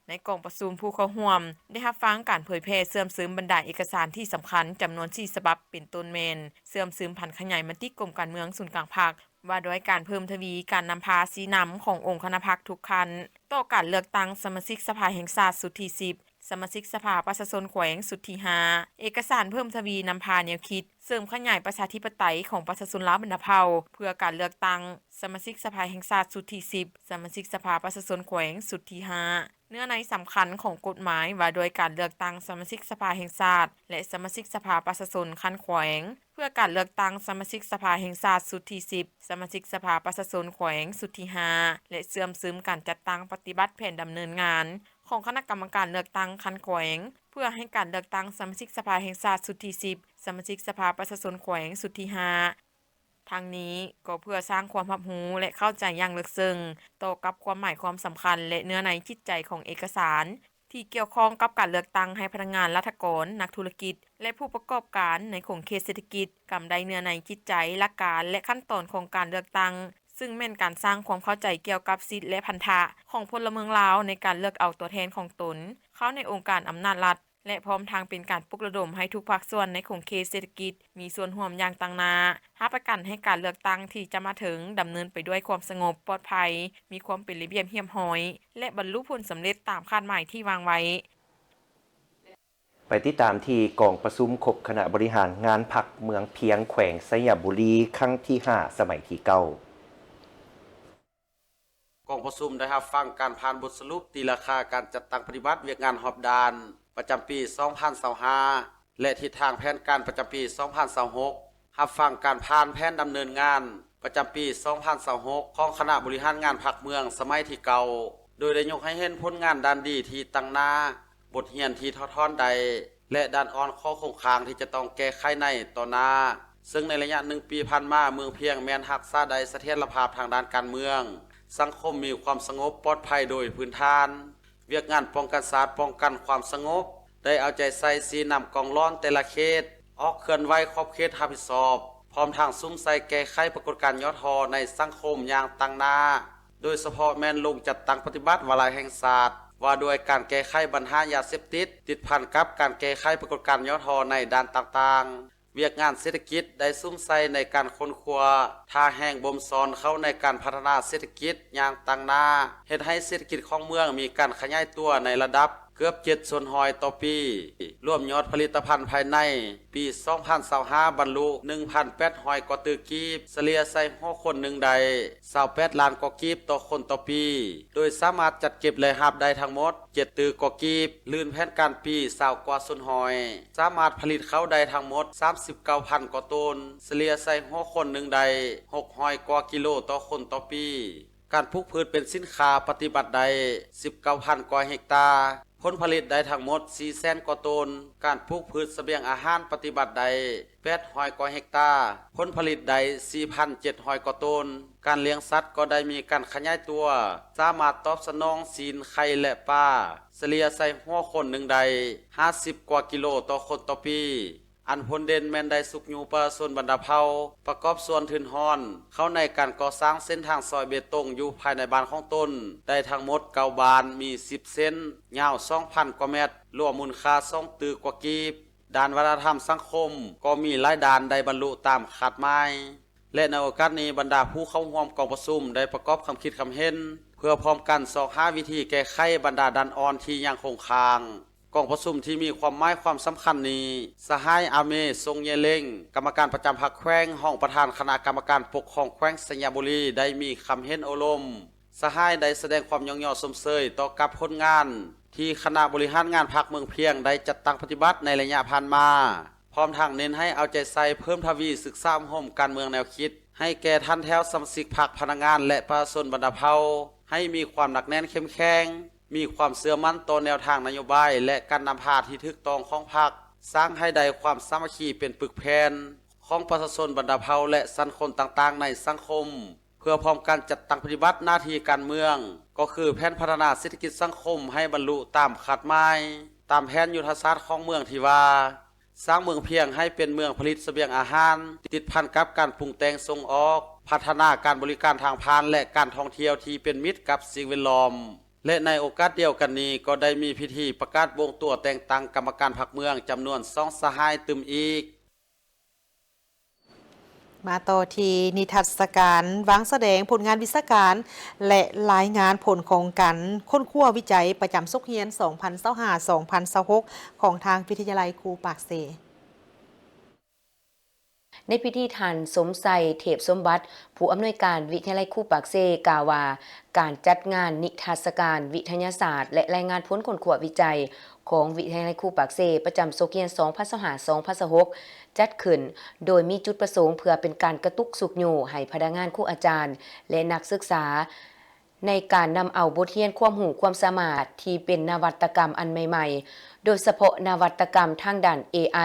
ໃນກອງປະຊຸມ, ຜູ້ເຂົ້າຮ່ວມໄດ້ຮັບຟັງການເຜີຍແຜ່ເຊື່ອມຊຶມບັນດາເອກະສານທີ່ສຳຄັນຈຳນວນສີ່ສະບັບ, ເປັນຕົ້ນແມ່ນ ເຊື່ອມຊຶມຜັນຂະຫຍາຍມະຕິກົມການເມືອງສູນກາງພັກ ວ່າດ້ວຍການເພີ່ມທະວີການນຳພາຊີ້ນຳຂອງອົງຄະນະພັກທຸກຂັ້ນ ຕໍ່ການເລືອກຕັ້ງສະມາຊິກສະພາແຫ່ງຊາດຊຸດທີສິບ, ສະມາຊິກສະພາປະຊາຊົນແຂວງຊຸດທີຫ້າ, ເອກະສານເພີ່ມທະວີນຳພາແນວຄິດເສີມຂະຫຍາຍປະຊາທິປະໄຕຂອງປະຊາຊົນລາວບັນດາເຜົ່າ ເພື່ອການເລືອກຕັ້ງສະມາຊິກສະພາແຫ່ງຊາດຊຸດທີສິບ, ສະມາຊິກສະພາປະຊາຊົນແຂວງຊຸດທີຫ້າ, ເນື້ອໃນສຳຄັນຂອງກົດໝາຍວ່າດ້ວຍການເລືອກຕັ້ງສະມາຊິກສະພາແຫ່ງຊາດ ແລະ ສະມາຊິກສະພາປະຊາຊົນຂັ້ນແຂວງ ເພື່ອການເລືອກຕັ້ງສະມາຊິກສະພາແຫ່ງຊາດຊຸດທີສິບ, ສະມາຊິກສະພາປະຊາຊົນແຂວງຊຸດທີຫ້າ ແລະ ເຊື່ອມຊຶມການຈັດຕັ້ງປະຕິບັດແຜນດຳເນີນງານຂອງຄະນະກຳມະການເລືອກຕັ້ງຂັ້ນແຂວງ ເພື່ອໃຫ້ການເລືອກຕັ້ງສະມາຊິກສະພາແຫ່ງຊາດຊຸດທີສິບ, ສະມາຊິກສະພາປະຊາຊົນແຂວງຊຸດທີຫ້າ. ທັງນີ້ກໍເພື່ອສ້າງຄວາມຮັບຮູ້ ແລະ ເຂົ້າໃຈຢ່າງເລິກເຊິ່ງຕໍ່ກັບຄວາມໝາຍຄວາມສຳຄັນ ແລະ ເນື້ອໃນຈິດໃຈຂອງເອກະສານ ທີ່ກ່ຽວຂ້ອງກັບການເລືອກຕັ້ງໃຫ້ພະນັກງານລັດຖະກອນ, ນັກທຸລະກິດ ແລະ ຜູ້ປະກອບການໃນຂົງເຂດເສດຖະກິດ ກຳໄດ້ເນື້ອໃນຈິດໃຈ, ຫຼັກການ ແລະ ຂັ້ນຕອນຂອງການເລືອກຕັ້ງ, ຊຶ່ງແມ່ນການສ້າງຄວາມເຂົ້າໃຈກ່ຽວກັບສິດ ແລະ ພັນທະຂອງພົນລະເມືອງລາວໃນການເລືອກເອົາຕົວແທນຂອງຕົນເຂົ້າໃນອົງການອຳນາດລັດ ແລະ ພ້ອມທັງເປັນການປຸກລະດົມໃຫ້ທຸກພາກສ່ວນໃນຂົງເຂດເສດຖະກິດ ມີສ່ວນຮ່ວມຢ່າງຕັ້ງໜ້າ, ຮັບປະກັນໃຫ້ການເລືອກຕັ້ງທີ່ຈະມາເຖິງດຳເນີນໄປດ້ວຍຄວາມສະຫງົບ, ປອດໄພ, ມີຄວາມເປັນລະບຽບຮຽບຮ້ອຍ ແລະ ບັນລຸຜົນສຳເລັດຕາມຄາດໝາຍທີ່ວາງໄວ້. ໄປຕິດຕາມທີ່ກອງປະຊຸມຄົບຄະນະບໍລິຫານງານພັກເມືອງພຽງ ແຂວງໄຊຍະບູລີ ຄັ້ງທີຫ້າ ສະໄໝທີເກົ້າ. ກອງປະຊຸມໄດ້ຮັບຟັງການຜ່ານບົດສະຫຼຸບຕີລາຄາການຈັດຕັ້ງປະຕິບັດວຽກງານຮອບດ້ານປະຈຳປີສອງພັນຊາວຫ້າ ແລະ ທິດທາງແຜນການປະຈຳປີສອງພັນຊາວຫົກ, ຮັບຟັງການຜ່ານແຜນດຳເນີນງານປະຈຳປີສອງພັນຊາວຫົກ ຂອງຄະນະບໍລິຫານງານພັກເມືອງສະໄໝທີເກົ້າ ໂດຍໄດ້ຍົກໃຫ້ເຫັນຜົນງານດ້ານດີທີ່ຕັ້ງໜ້າ, ບົດຮຽນທີ່ຖອດຖອນໄດ້ ແລະ ດ້ານອ່ອນຂໍ້ຄົງຄ້າງທີ່ຈະຕ້ອງແກ້ໄຂໃນຕໍ່ໜ້າ, ເຊິ່ງໃນໄລຍະໜຶ່ງປີຜ່ານມາ ເມືອງພຽງແມ່ນຮັກສາໄດ້ສະຖຽນລະພາບທາງດ້ານການເມືອງ, ສັງຄົມມີຄວາມສະຫງົບປອດໄພໂດຍພື້ນຖານ. ວຽກງານປ້ອງກັນຊາດ, ປ້ອງກັນຄວາມສະຫງົບ ໄດ້ເອົາໃຈໃສ່ຊີ້ນຳກອງລອນແຕ່ລະເຂດ, ອອກເຄື່ອນໄຫວຂອບເຂດຮັບຜິດຊອບ, ພ້ອມທັງສຸມໃສ່ແກ້ໄຂປາກົດການຫຍໍ້ທໍ້ໃນສັງຄົມຢ່າງຕັ້ງໜ້າ, ໂດຍສະເພາະແມ່ນລົງຈັດຕັ້ງປະຕິບັດວາລະແຫ່ງຊາດ ວ່າດ້ວຍການແກ້ໄຂບັນຫາຢາເສບຕິດ ຕິດພັນກັບການແກ້ໄຂປາກົດການຫຍໍ້ທໍ້ໃນດ້ານຕ່າງໆ. ວຽກງານເສດຖະກິດໄດ້ສຸມໃສ່ໃນການຄົ້ນຄວ້າ, ທ່າແຮງບົ່ມຊ້ອນເຂົ້າໃນການພັດທະນາເສດຖະກິດຢ່າງຕັ້ງໜ້າ, ເຮັດໃຫ້ເສດຖະກິດຂອງເມືອງມີການຂະຫຍາຍຕົວໃນລະດັບເກືອບເຈັດສ່ວນຮ້ອຍຕໍ່ປີ, ລວມຍອດຜະລິດຕະພັນພາຍໃນ ປີສອງພັນຊາວຫ້າ ບັນລຸໜຶ່ງພັນແປດຮ້ອຍກວ່າຕື້ກີບ, ສະເລ່ຍໃສ່ຫົວຄົນໜຶ່ງໄດ້ຊາວແປດລ້ານກວ່າກີບຕໍ່ຄົນຕໍ່ປີ, ໂດຍສາມາດຈັດເກັບລາຍຮັບໄດ້ທັງໝົດເຈັດຕື້ກວ່າກີບ, ລື່ນແຜນການປີຊາວກວ່າສ່ວນຮ້ອຍ, ສາມາດຜະລິດເຂົ້າໄດ້ທັງໝົດສາມສິບເກົ້າພັນກວ່າໂຕນ, ສະເລ່ຍໃສ່ຫົວຄົນໜຶ່ງໄດ້ຫົກຮ້ອຍກວ່າກິໂລຕໍ່ຄົນຕໍ່ປີ. ການປູກພືດເປັນສິນຄ້າປະຕິບັດໄດ້ສິບເກົ້າພັນກວ່າເຮັກຕາ, ຜົນຜະລິດໄດ້ທັງໝົດສີ່ແສນກວ່າໂຕນ, ການປູກພືດສະບຽງອາຫານປະຕິບັດໄດ້ແປດຮ້ອຍກວ່າເຮັກຕາ, ຜົນຜະລິດໄດ້ສີ່ພັນເຈັດຮ້ອຍກວ່າໂຕນ, ການລ້ຽງສັດກໍໄດ້ມີການຂະຫຍາຍຕົວ, ສາມາດຕອບສະໜອງຊີ້ນ, ໄຂ່ ແລະ ປາ, ສະເລ່ຍໃສ່ຫົວຄົນໜຶ່ງໄດ້ຫ້າສິບກວ່າກິໂລຕໍ່ຄົນຕໍ່ປີ. ອັນພົ້ນເດັ່ນແມ່ນໄດ້ຊຸກຍູ້ປະຊາຊົນບັນດາເຜົ່າ ປະກອບສ່ວນທຶນຮ່ອນ ເຂົ້າໃນການກໍ່ສ້າງເສັ້ນທາງຊອຍເບຕົງຢູ່ພາຍໃນບ້ານຂອງຕົນ ໄດ້ທັງໝົດເກົ້າບ້ານ, ມີສິບເສັ້ນ, ຍາວສອງພັນກວ່າແມັດ, ລວມມູນຄ່າສອງຕື້ກວ່າກີບ. ດ້ານວັດທະນະທຳສັງຄົມກໍມີຫຼາຍດ້ານໄດ້ບັນລຸຕາມຄາດໝາຍ. ແລະ ໃນໂອກາດນີ້, ບັນດາຜູ້ເຂົ້າຮ່ວມກອງປະຊຸມໄດ້ປະກອບຄຳຄິດຄຳເຫັນ ເພື່ອພ້ອມກັນຊອກຫາວິທີແກ້ໄຂບັນດາດ້ານອ່ອນທີ່ຍັງຄົງຄ້າງ. ກອງປະຊຸມທີ່ມີຄວາມໝາຍຄວາມສຳຄັນນີ້, ສະຫາຍ ອາເມ ຊົງເຢເລັງ, ກຳມະການປະຈຳພັກແຂວງ, ຮອງປະທານຄະນະກຳມະການປົກຄອງແຂວງໄຊຍະບູລີ ໄດ້ມີຄຳເຫັນໂອ້ລົມ. ສະຫາຍໄດ້ສະແດງຄວາມຍ້ອງຍໍຊົມເຊີຍຕໍ່ກັບຜົນງານທີ່ຄະນະບໍລິຫານງານພັກເມືອງພຽງໄດ້ຈັດຕັ້ງປະຕິບັດໃນໄລຍະຜ່ານມາ, ພ້ອມທັງເນັ້ນໃຫ້ເອົາໃຈໃສ່ເພີ່ມທະວີສຶກສາອົບຮົມການເມືອງແນວຄິດ ໃຫ້ແກ່ທ່ານແຖວສະມາຊິກພັກ, ພະນັກງານ ແລະ ປະຊາຊົນບັນດາເຜົ່າ ໃຫ້ມີຄວາມໜັກແໜ້ນເຂັ້ມແຂງ, ມີຄວາມເຊື່ອໝັ້ນຕໍ່ແນວທາງນະໂຍບາຍ ແລະ ການນຳພາທີ່ຖືກຕ້ອງຂອງພັກ, ສ້າງໃຫ້ໄດ້ຄວາມສາມັກຄີເປັນປຶກແຜ່ນ. ຂ ຂອງປະຊາຊົນບັນດາເຜົ່າ ແລະ ຊັ້ນຄົນຕ່າງໆໃນສັງຄົມ ເພື່ອພ້ອມກັນຈັດຕັ້ງປະຕິບັດໜ້າທີ່ການເມືອງ ກໍຄືແຜນພັດທະນາເສດຖະກິດສັງຄົມໃຫ້ບັນລຸຕາມຄາດໝາຍ, ຕາມແຜນຍຸດທະສາດຂອງເມືອງທີ່ວ່າ ສ້າງເມືອງພຽງໃຫ້ເປັນເມືອງຜະລິດສະບຽງອາຫານ, ຕິດພັນກັບການປຸງແຕ່ງສົ່ງອອກ, ພັດທະນາການບໍລິການທາງຜ່ານ ແລະ ການທ່ອງທ່ຽວທີ່ເປັນມິດກັບສິ່ງແວດລ້ອມ. ແລະ ໃນໂອກາດດຽວກັນນີ້ ກໍໄດ້ມີພິທີປະກາດບົ່ງຕົວແຕ່ງຕັ້ງກຳມະການພັກເມືອງຈຳນວນສອງສະຫາຍຕື່ມອີກ. ມາຕໍ່ທີ່ນິທັດສະການວາງສະແດງຜົນງານວິຊາການ ແລະ ລາຍງານຜົນຂອງການຄົ້ນຄວ້າວິໄຈປະຈຳສົກຮຽນສອງພັນຊາວຫ້າ ສອງພັນຊາວຫົກ ຂອງທາງວິທະຍາໄລຄູປາກເຊ. ໃນພິທີ ທ່ານ ສົມໄຊ ເທບສົມບັດ ຜູ້ອຳນວຍການວິທະຍາໄລຄູປາກເຊ ກ່າວວ່າ ການຈັດງານນິທັດສະການວິທະຍາສາດ ແລະ ລາຍງານຜົນຄົ້ນຄວ້າວິໄຈ ຂອງວິທະຍາໄລຄູປາກເຊ ປະຈຳສົກຮຽນສອງພັນຊາວຫ້າ ສອງພັນຊາວຫົກ ຈັດຂຶ້ນໂດຍມີຈຸດປະສົງເພື່ອເປັນການກະຕຸກຊຸກຍູ້ໃຫ້ພະນັກງານ, ຄູອາຈານ ແລະ ນັກສຶກສາ ໃນການນຳເອົາບົດຮຽນຄວາມຮູ້ຄວາມສາມາດທີ່ເປັນນະວັດຕະກຳອັນໃໝ່ໆ, ໂດຍສະເພາະນະວັດຕະກຳທາງດ້ານ ເອໄອ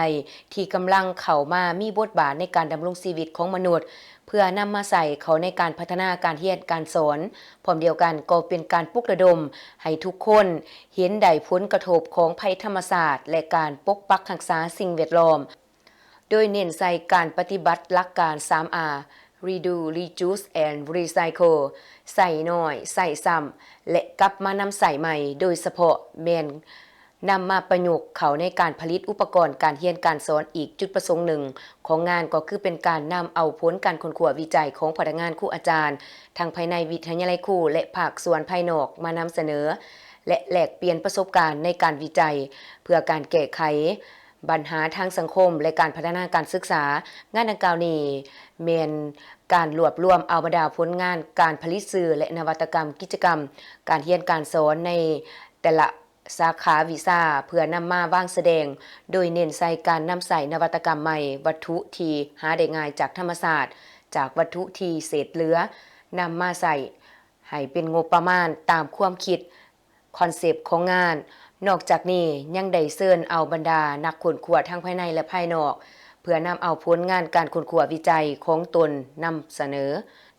ທີ່ກຳລັງເຂົ້າມາມີບົດບາດໃນການດຳລົງຊີວິດຂອງມະນຸດ, ເພື່ອນຳມາໃຊ້ເຂົ້າໃນການພັດທະນາການຮຽນການສອນ. ພ້ອມດຽວກັນກໍເປັນການປຸກລະດົມໃຫ້ທຸກຄົນເຫັນໄດ້ຜົນກະທົບຂອງໄພທຳມະຊາດ ແລະ ການປົກປັກຮັກສາສິ່ງແວດລ້ອມ, ໂດຍເນັ້ນໃສ່ການປະຕິບັດຫຼັກການ ສາມ R: Reduce, Reuse and Recycle ໃຊ້ໜ້ອຍ, ໃຊ້ຊ້ຳ ແລະ ກັບມານຳໃຊ້ໃໝ່, ໂດຍສະເພາະແມ່ນນຳມາປະຍຸກເຂົ້າໃນການຜະລິດອຸປະກອນການຮຽນການສອນ. ອີກຈຸດປະສົງໜຶ່ງຂອງງານກໍຄືເປັນການນຳເອົາຜົນການຄົ້ນຄວ້າວິໄຈຂອງພະນັກງານ, ຄູອາຈານ ທັງພາຍໃນວິທະຍາໄລຄູ ແລະ ພາກສ່ວນພາຍນອກມານຳສະເໜີ ແລະ ແລກປ່ຽນປະສົບການໃນການວິໄຈ ເພື່ອການແກ້ໄຂ ບັນຫາທາງສັງຄົມ ແລະ ການພັດທະນາການສຶກສາ. ງານດັ່ງກ່າວນີ້ແມ່ນການລວບລວມເອົາບັນດາຜົນງານການຜະລິດສື່ ແລະ ນະວັດຕະກຳກິດຈະກຳການຮຽນການສອນໃນແຕ່ລະສາຂາວິຊາ ເພື່ອນຳມາວາງສະແດງ, ໂດຍເນັ້ນໃສ່ການນຳໃຊ້ນະວັດຕະກຳໃໝ່, ວັດຖຸທີ່ຫາໄດ້ງ່າຍຈາກທຳມະຊາດ, ຈາກວັດຖຸທີ່ເສດເຫຼືອ, ນຳມາໃຊ້ໃຫ້ເປັນງົບປະມານຕາມຄວາມຄິດ ຄອນເຊັບຂອງງານ. ນອກຈາກນີ້ຍັງໄດ້ເຊີນເອົາບັນດານັກຄົ້ນຄວ້າທັງພາຍໃນ ແລະ ພາຍນອກ ເພື່ອນຳເອົາຜົນງານການຄົ້ນຄວ້າວິໄຈຂອງຕົນນຳສະເໜີ.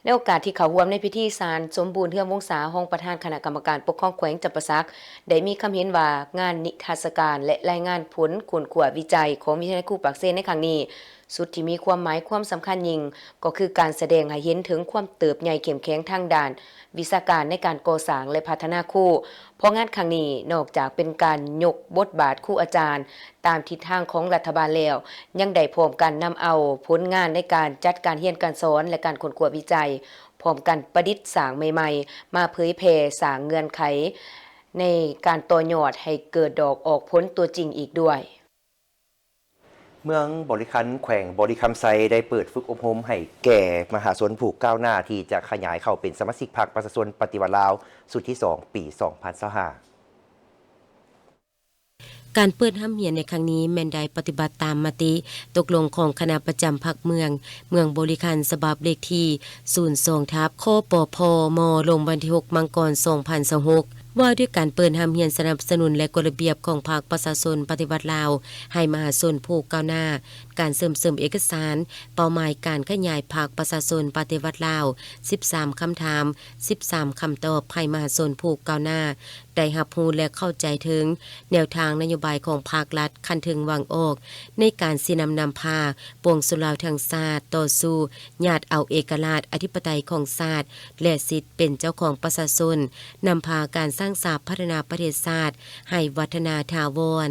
ໃນໂອກາດທີ່ເຂົ້າຮ່ວມໃນພິທີ, ທ່ານ ສົມບູນ ເຮືອງວົງສາ ຮອງປະທານຄະນະກຳມະການປົກຄອງແຂວງຈຳປາສັກ ໄດ້ມີຄຳເຫັນວ່າ ງານນິທັດສະການ ແລະ ລາຍງານຜົນຄົ້ນຄວ້າວິໄຈຂອງວິທະຍາໄລຄູປາກເຊໃນຄັ້ງນີ້ ຈຸດທີ່ມີຄວາມໝາຍຄວາມສຳຄັນຍິ່ງ ກໍຄືການສະແດງໃຫ້ເຫັນເຖິງຄວາມເຕີບໃຫຍ່ເຂັ້ມແຂງທາງດ້ານວິຊາການໃນການກໍ່ສ້າງ ແລະ ພັດທະນາຄູ. ເພາະງານຄັ້ງນີ້ນອກຈາກເປັນການຍົກບົດບາດຄູອາຈານຕາມທິດທາງຂອງລັດຖະບານແລ້ວ, ຍັງໄດ້ພ້ອມກັນນຳເອົາຜົນງານໃນການຈັດການຮຽນການສອນ ແລະ ການຄົ້ນຄວ້າວິໄຈ, ພ້ອມກັນປະດິດສ້າງໃໝ່ໆ ມາເຜີຍແຜ່, ສ້າງເງື່ອນໄຂໃນການຕໍ່ຍອດໃຫ້ເກີດດອກອອກຜົນຕົວຈິງອີກດ້ວຍ. ເມືອງບໍລິຄັນ ແຂວງບໍລິຄຳໄຊ ໄດ້ເປີດຝຶກອົບຮົມໃຫ້ແກ່ມະຫາຊົນຜູ້ກ້າວໜ້າທີ່ຈະຂະຫຍາຍເຂົ້າເປັນສະມາຊິກພັກປະຊາຊົນປະຕິວັດລາວ ຊຸດທີສອງ ປີສອງພັນຊາວຫ້າ. ການເປີດຮ່ຳຮຽນໃນຄັ້ງນີ້ແມ່ນໄດ້ປະຕິບັດຕາມມະຕິຕົກລົງຂອງຄະນະປະຈຳພັກເມືອງ ເມືອງບໍລິຄັນ ສະບັບເລກທີສູນສອງ ທັບ ຄປພ ມ ລົງວັນທີຫົກ ມັງກອນ ສອງພັນຊາວຫົກ ວ່າດ້ວຍການເປີດຮ່ຳຮຽນສະໜັບສະໜູນ ແລະ ກົດລະບຽບຂອງພັກປະຊາຊົນປະຕິວັດລາວ ໃຫ້ມະຫາຊົນຜູ້ກ້າວໜ້າ, ການເສີມເສີມເອກະສານ, ເປົ້າໝາຍການຂະຫຍາຍພັກປະຊາຊົນປະຕິວັດລາວ, ສິບສາມຄຳຖາມ, ສິບສາມຄຳຕອບ ໃຫ້ມະຫາຊົນຜູ້ກ້າວໜ້າ ໄດ້ຮັບຮູ້ ແລະ ເຂົ້າໃຈເຖິງແນວທາງນະໂຍບາຍຂອງພາກລັດຂັ້ນເທິງວາງອອກ ໃນການຊີ້ນຳນຳພາປວງຊົນລາວທັງຊາດຕໍ່ສູ້ຍາດເອົາເອກະລາດອະທິປະໄຕຂອງຊາດ ແລະ ສິດເປັນເຈົ້າຂອງປະຊາຊົນ, ນຳພາການສ້າງສາພັດທະນາປະເທດຊາດໃຫ້ວັດທະນາຖາວອນ.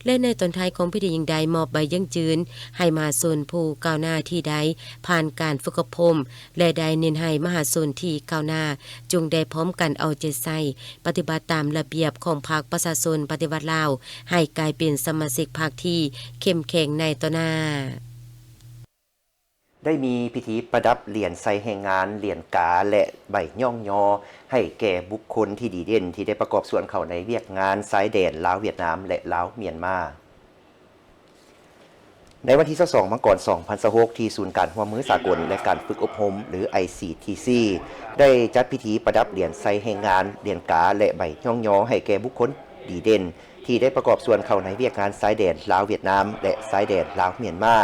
ແລະ ໃນຕອນທ້າຍຂອງພິທີຍັງໄດ້ມອບໃບຢັ້ງຢືນໃຫ້ມະຫາຊົນຜູ້ກ້າວໜ້າທີ່ໄດ້ຜ່ານການຝຶກອົບຮົມ ແລະ ໄດ້ເນັ້ນໃຫ້ມະຫາຊົນທີ່ກ້າວໜ້າ ຈົ່ງໄດ້ພ້ອມກັນເອົາໃຈໃສ່ປະຕິບັດຕາມລະບຽບຂອງພັກປະຊາຊົນປະຕິວັດລາວ ໃຫ້ກາຍເປັນສະມາຊິກພັກທີ່ເຂັ້ມແຂງໃນຕໍ່ໜ້າ. ໄດ້ມີພິທີປະດັບຫຼຽນໄຊແຮງງານ, ຫຼຽນກາ ແລະ ໃບຍ້ອງຍໍໃຫ້ແກ່ບຸກຄົນທີ່ດີເດັ່ນ ທີ່ໄດ້ປະກອບສ່ວນເຂົ້າໃນວຽກງານຊາຍແດນລາວຫວຽດນາມ ແລະ ລາວມຽນມາ. ໃນວັນທີຊາວສອງ ມັງກອນ ສອງພັນຊາວຫົກ ທີ່ສູນການຮ່ວມມືສາກົນ ແລະ ການຝຶກອົບຮົມ ຫຼື ໄອຊີທີຊີ ໄດ້ຈັດພິທີປະດັບຫຼຽນໄຊແຮງງານ, ຫຼຽນກາ ແລະ ໃບຍ້ອງຍໍໃຫ້ແກ່ບຸກຄົນດີເດັ່ນ ທີ່ໄດ້ປະກອບສ່ວນເຂົ້າໃນວຽກງານຊາຍແດນລາວຫວຽດນາມ ແລະ ຊາຍແດນລາວມຽນມາ,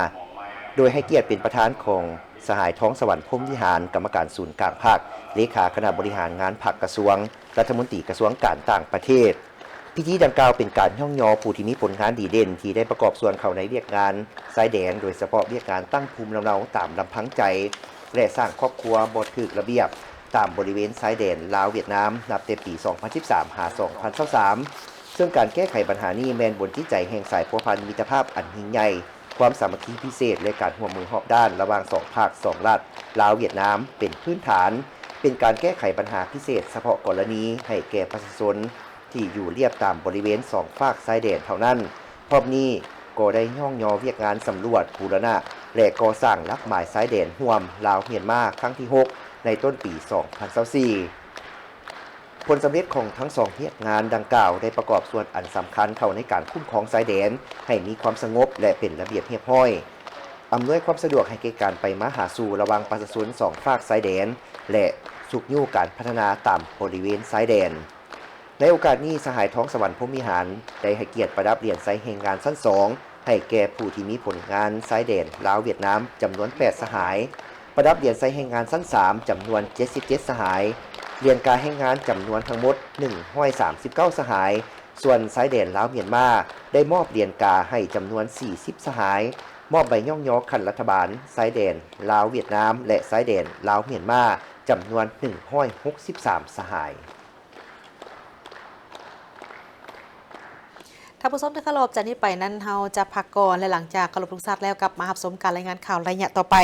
ໂດ ໂດຍໃຫ້ກຽດເປັນປະທານຂອງສະຫາຍ ທອງສະຫວັນ ພົມວິຫານ ກຳມະການສູນກາງພັກ, ເລຂາຄະນະບໍລິຫານງານພັກກະຊວງ, ລັດຖະມົນຕີກະຊວງການຕ່າງປະເທດ. ພິທີດັ່ງກ່າວເປັນການຍ້ອງຍໍຜູ້ທີ່ມີຜົນງານດີເດັ່ນ ທີ່ໄດ້ປະກອບສ່ວນເຂົ້າໃນວຽກງານຊາຍແດນ, ໂດຍສະເພາະວຽກງານຕັ້ງພູມລຳເນົາຕາມລຳພັງໃຈ ແລະ ສ້າງຄອບຄົວບໍ່ຖືກລະບຽບຕາມບໍລິເວນຊາຍແດນລາວ-ຫວຽດນາມ ນັບແຕ່ປີສອງພັນສິບສາມ ຫາ ສອງພັນຊາວສາມ ເຊິ່ງການແກ້ໄຂບັນຫານີ້ແມ່ນບົນຈິດໃຈແຫ່ງສາຍພົວພັນມິດຕະພາບອັນຍິ່ງໃຫຍ່, ຄວາມສາມັກຄີພິເສດ ແລະ ການຮ່ວມມືຮອບດ້ານລະຫວ່າງສອງພັກສອງລັດ ລາວ-ຫວຽດນາມ ເປັນພື້ນຖານ, ເປັນການແກ້ໄຂບັນຫາພິເສດສະເພາະກໍລະນີໃຫ້ແກ່ປະຊາຊົນທີ່ຢູ່ລຽບຕາມບໍລິເວນສອງຟາກຊາຍແດນເທົ່ານັ້ນ. ພ້ອມນີ້ກໍໄດ້ຍ້ອງຍໍວຽກງານສຳຫຼວດ, ບູລະນະ ແລະ ກໍ່ສ້າງຫຼັກໝາຍຊາຍແດນຮ່ວມລາວ-ຫວຽດນາມຄັ້ງທີຫົກ ໃນຕົ້ນປີສອງພັນຊາວສີ່. ຜົນສຳເລັດຂອງທັງສອງວຽກງານດັ່ງກ່າວໄດ້ປະກອບສ່ວນອັນສຳຄັນເຂົ້າໃນການຄຸ້ມຄອງຊາຍແດນໃຫ້ມີຄວາມສະຫງົບ ແລະ ເປັນລະບຽບຮຽບຮ້ອຍ, ອຳນວຍຄວາມສະດວກໃຫ້ແກ່ການໄປມາຫາສູ່ລະຫວ່າງປະຊາຊົນສອງຟາກຊາຍແດນ ແລະ ຊຸກຍູ້ການພັດທະນາຕາມບໍລິເວນຊາຍແດນ. ໃນໂອກາດນີ້, ສະຫາຍ ທອງສະຫວັນ ພົມວິຫານ ໄດ້ໃຫ້ກຽດປະດັບຫຼຽນໄຊແຮງງານຊັ້ນສອງ ໃຫ້ແກ່ຜູ້ທີ່ມີຜົນງານຊາຍແດນລາວ-ຫວຽດນາມ ຈຳນວນແປດສະຫາຍ, ປະດັບຫຼຽນໄຊແຮງງານຊັ້ນສາມ ຈຳນວນເຈັດສິບເຈັດສະຫາຍ, ຫຼຽນກາແຮງງານຈຳນວນທັງໝົດໜຶ່ງຮ້ອຍສາມສິບເກົ້າສະຫາຍ, ສ່ວນຊາຍແດນລາວ-ຫວຽດນາມ ໄດ້ມອບຫຼຽນກາໃຫ້ຈຳນວນສີ່ສິບສະຫາຍ, ມອບໃບຍ້ອງຍໍຂັ້ນລັດຖະບານຊາຍແດນລາວ-ຫວຽດນາມ ແລະ ຊາຍແດນລາວ-ຫວຽດນາມ ຈຳນວນໜຶ່ງຮ້ອຍຫົກສິບສາມສະຫາຍ. ທ່ານຜູ້ຊົມທີ່ເຄົາລົບ, ຈາກນີ້ໄປນັ້ນເຮົາຈະພັກກ່ອນ ແລະ ຫຼັງຈາກເຄົາລົບທຸງຊາດແລ້ວ ກັບມາຮັບຊົມການລາຍງານຂ່າວໄລຍະຕໍ່ໄປ.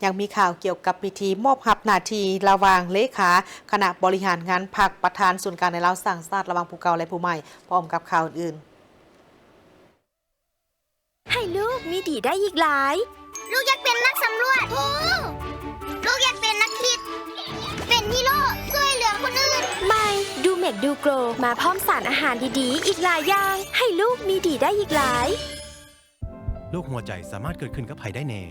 ຍັງມີຂ່າວກ່ຽວກັບພິທີມອບຮັບໜ້າທີ່ລະຫວ່າງເລຂາຄະນະບໍລິຫານງານພັກ, ປະທານສູນກາງແນວລາວສ້າງຊາດ ລະຫວ່າງຜູ້ເກົ່າ ແລະ ຜູ້ໃໝ່, ພ້ອມກັບຂ່າວອື່ນໆ. ໃຫ້ລູກມີດີໄດ້ອີກຫຼາຍ. ລູກຢາກເປັນນັກສຳຫຼວດ. ໂອ້ ລູກຢາກເປັນນັກຄິດ, ເປັນຮີໂຣ, ຊ່ວຍເຫຼືອຄົນອື່ນ. ໃໝ່ ດູເມັກດູໂກຣ ມາພ້ອມສານອາຫານດີໆອີກຫຼາຍຢ່າງ. ໃຫ້ລູກມີດີໄດ້ອີກຫຼາຍ. ໂລກຫົວໃຈສາມາດເກີດຂຶ້ນກັບໃຜໄດ້ແນ່?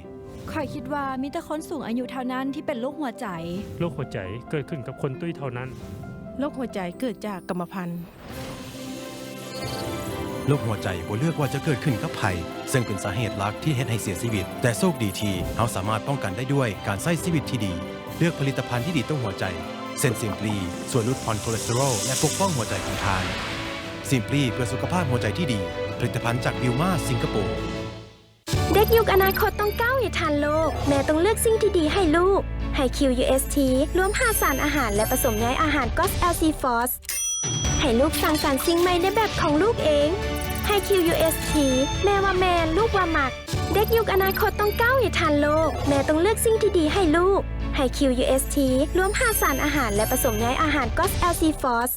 ຂ້ອຍຄິດວ່າມີແຕ່ຄົນສູງອາຍຸເທົ່ານັ້ນທີ່ເປັນໂລກຫົວໃຈ. ໂລກຫົວໃຈເກີດຂຶ້ນກັບຄົນຕຸ້ຍເທົ່ານັ້ນ. ໂລກຫົວໃຈເກີດຈາກກຳມະພັນ. ໂລກຫົວໃຈບໍ່ເລືອກວ່າຈະເກີດຂຶ້ນກັບໃຜ, ເຊິ່ງເປັນສາເຫດຫຼັກທີ່ເຮັດໃຫ້ເສຍຊີວິດ. ແຕ່ໂຊກດີທີ່ເຮົາສາມາດປ້ອງກັນໄດ້ດ້ວຍການໃຊ້ຊີວິດທີ່ດີ. ເລືອກຜະລິດຕະພັນທີ່ດີຕໍ່ຫົວໃຈ, ເຊັ່ນ Simply ຊ່ວຍຫຼຸດຜ່ອນໂຄເລສເຕີໂຣ ແລະ ປົກປ້ອງຫົວໃຈຂອງທ່ານ. Simply ເພື່ອສຸຂະພາບຫົວໃຈທີ່ດີ, ຜະລິດຕະພັນຈາກ Wilma ສິງກະໂປ. ເດັກຍຸກອະນາຄົດຕ້ອງກ້າວໃຫ້ທັນໂລກ, ແມ່ຕ້ອງເລືອກສິ່ງທີ່ດີໃຫ້ລູກ. ໃຫ້ ຄິວ ຢູ ເອສ ທີ ລວມຫ້າສານອາຫານ ແລະ ປະສົມໃຍອາຫານ Gosh ແອລ ຊີ Force ໃຫ້ລູກສ້າງສັນສິ່ງໃໝ່ໃນແບບຂອງລູກເອງ. ໃຫ້ ຄິວ ຢູ ເອສ ທີ ແມ່ວ່າແມ່ນ, ລູກວ່າມັກ. ເດັກຍຸກອະນາຄົດຕ້ອງກ້າວໃຫ້ທັນໂລກ, ແມ່ຕ້ອງເລືອກສິ່ງທີ່ດີໃຫ້ລູກ. ໃຫ້ ຄິວ ຢູ ເອສ ທີ ລວມຫ້າສານອາຫານ ແລະ ປະສົມໃຍອາຫານ Gosh ແອລ ຊີ Force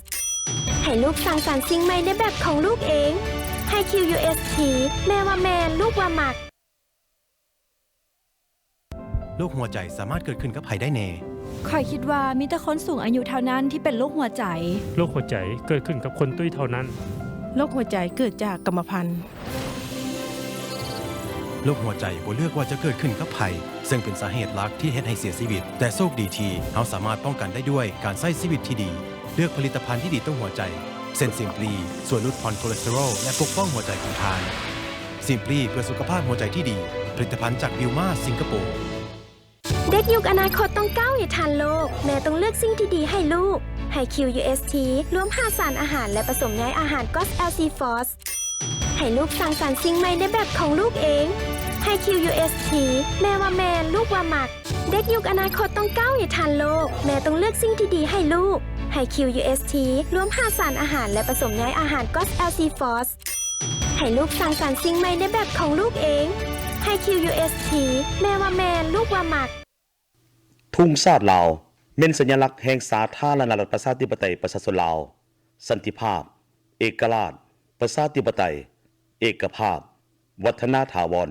ໃຫ້ລູກສ້າງສັນສິ່ງໃໝ່ໃນແບບຂອງລູກເອງ. ໃຫ້ ຄິວ ຢູ ເອສ ທີ ແມ່ວ່າແມ່ນ, ລູກວ່າມັກ. ໂລກຫົວໃຈສາມາດເກີດຂຶ້ນກັບໃຜໄດ້ແນ່? ຂ້ອຍຄິດວ່າມີແຕ່ຄົນສູງອາຍຸເທົ່ານັ້ນທີ່ເປັນໂລກຫົວໃຈ. ໂລກຫົວໃຈເກີດຂຶ້ນກັບຄົນຕຸ້ຍເທົ່ານັ້ນ. ໂລກຫົວໃຈເກີດຈາກກຳມະພັນ. ໂລກຫົວໃຈບໍ່ເລືອກວ່າຈະເກີດຂຶ້ນກັບໃຜ, ເຊິ່ງເປັນສາເຫດຫຼັກທີ່ເຮັດໃຫ້ເສຍຊີວິດ. ແຕ່ໂຊກດີທີ່ເຮົາສາມາດປ້ອງກັນໄດ້ດ້ວຍການໃຊ້ຊີວິດທີ່ດີ. ເລືອກຜະລິດຕະພັນທີ່ດີຕໍ່ຫົວໃຈ, ເຊັ່ນ Simply ຊ່ວຍຫຼຸດຜ່ອນໂຄເລສເຕີໂຣ ແລະ ປົກປ້ອງຫົວໃຈຂອງທ່ານ. Simply ເພື່ອສຸຂະພາບຫົວໃຈທີ່ດີ, ຜະລິດຕະພັນຈາກ Wilma ສິງກະໂປ. ເດັກຍຸກອະນາຄົດຕ້ອງກ້າວໃຫ້ທັນໂລກ, ແມ່ຕ້ອງເລືອກສິ່ງທີ່ດີໃຫ້ລູກ. ໃຫ້ ຄິວ ຢູ ເອສ ທີ ລວມຫ້າສານອາຫານ ແລະ ປະສົມໃຍອາຫານ Gosh ແອລ ຊີ Force ໃຫ້ລູກສ້າງສັນສິ່ງໃໝ່ໃນແບບຂອງລູກເອງ. ໃຫ້ ຄິວ ຢູ ເອສ ທີ ແມ່ວ່າແມ່ນ, ລູກວ່າມັກ. ເດັກຍຸກອະນາຄົດຕ້ອງກ້າວໃຫ້ທັນໂລກ, ແມ່ຕ້ອງເລືອກສິ່ງທີ່ດີໃຫ້ລູກ. ໃຫ້ ຄິວ ຢູ ເອສ ທີ ລວມຫ້າສານອາຫານ ແລະ ປະສົມໃຍອາຫານ Gosh ແອລ ຊີ Force ໃຫ້ລູກສ້າງສັນສິ່ງໃໝ່ໃນແບບຂອງລູກເອງ. ໃຫ້ ຄິວ ຢູ ເອສ ທີ ແມ່ວ່າແມ່ນ, ລູກວ່າມັກ. ທຸງຊາດລາວ ແມ່ນສັນຍະລັກແຫ່ງສາທາລະນະລັດ ປະຊາທິປະໄຕ ປະຊາຊົນລາວ, ສັນຕິພາບ, ເອກະລາດ, ປະຊາທິປະໄຕ, ເອກະພາບ, ວັດທະນາຖາວອນ.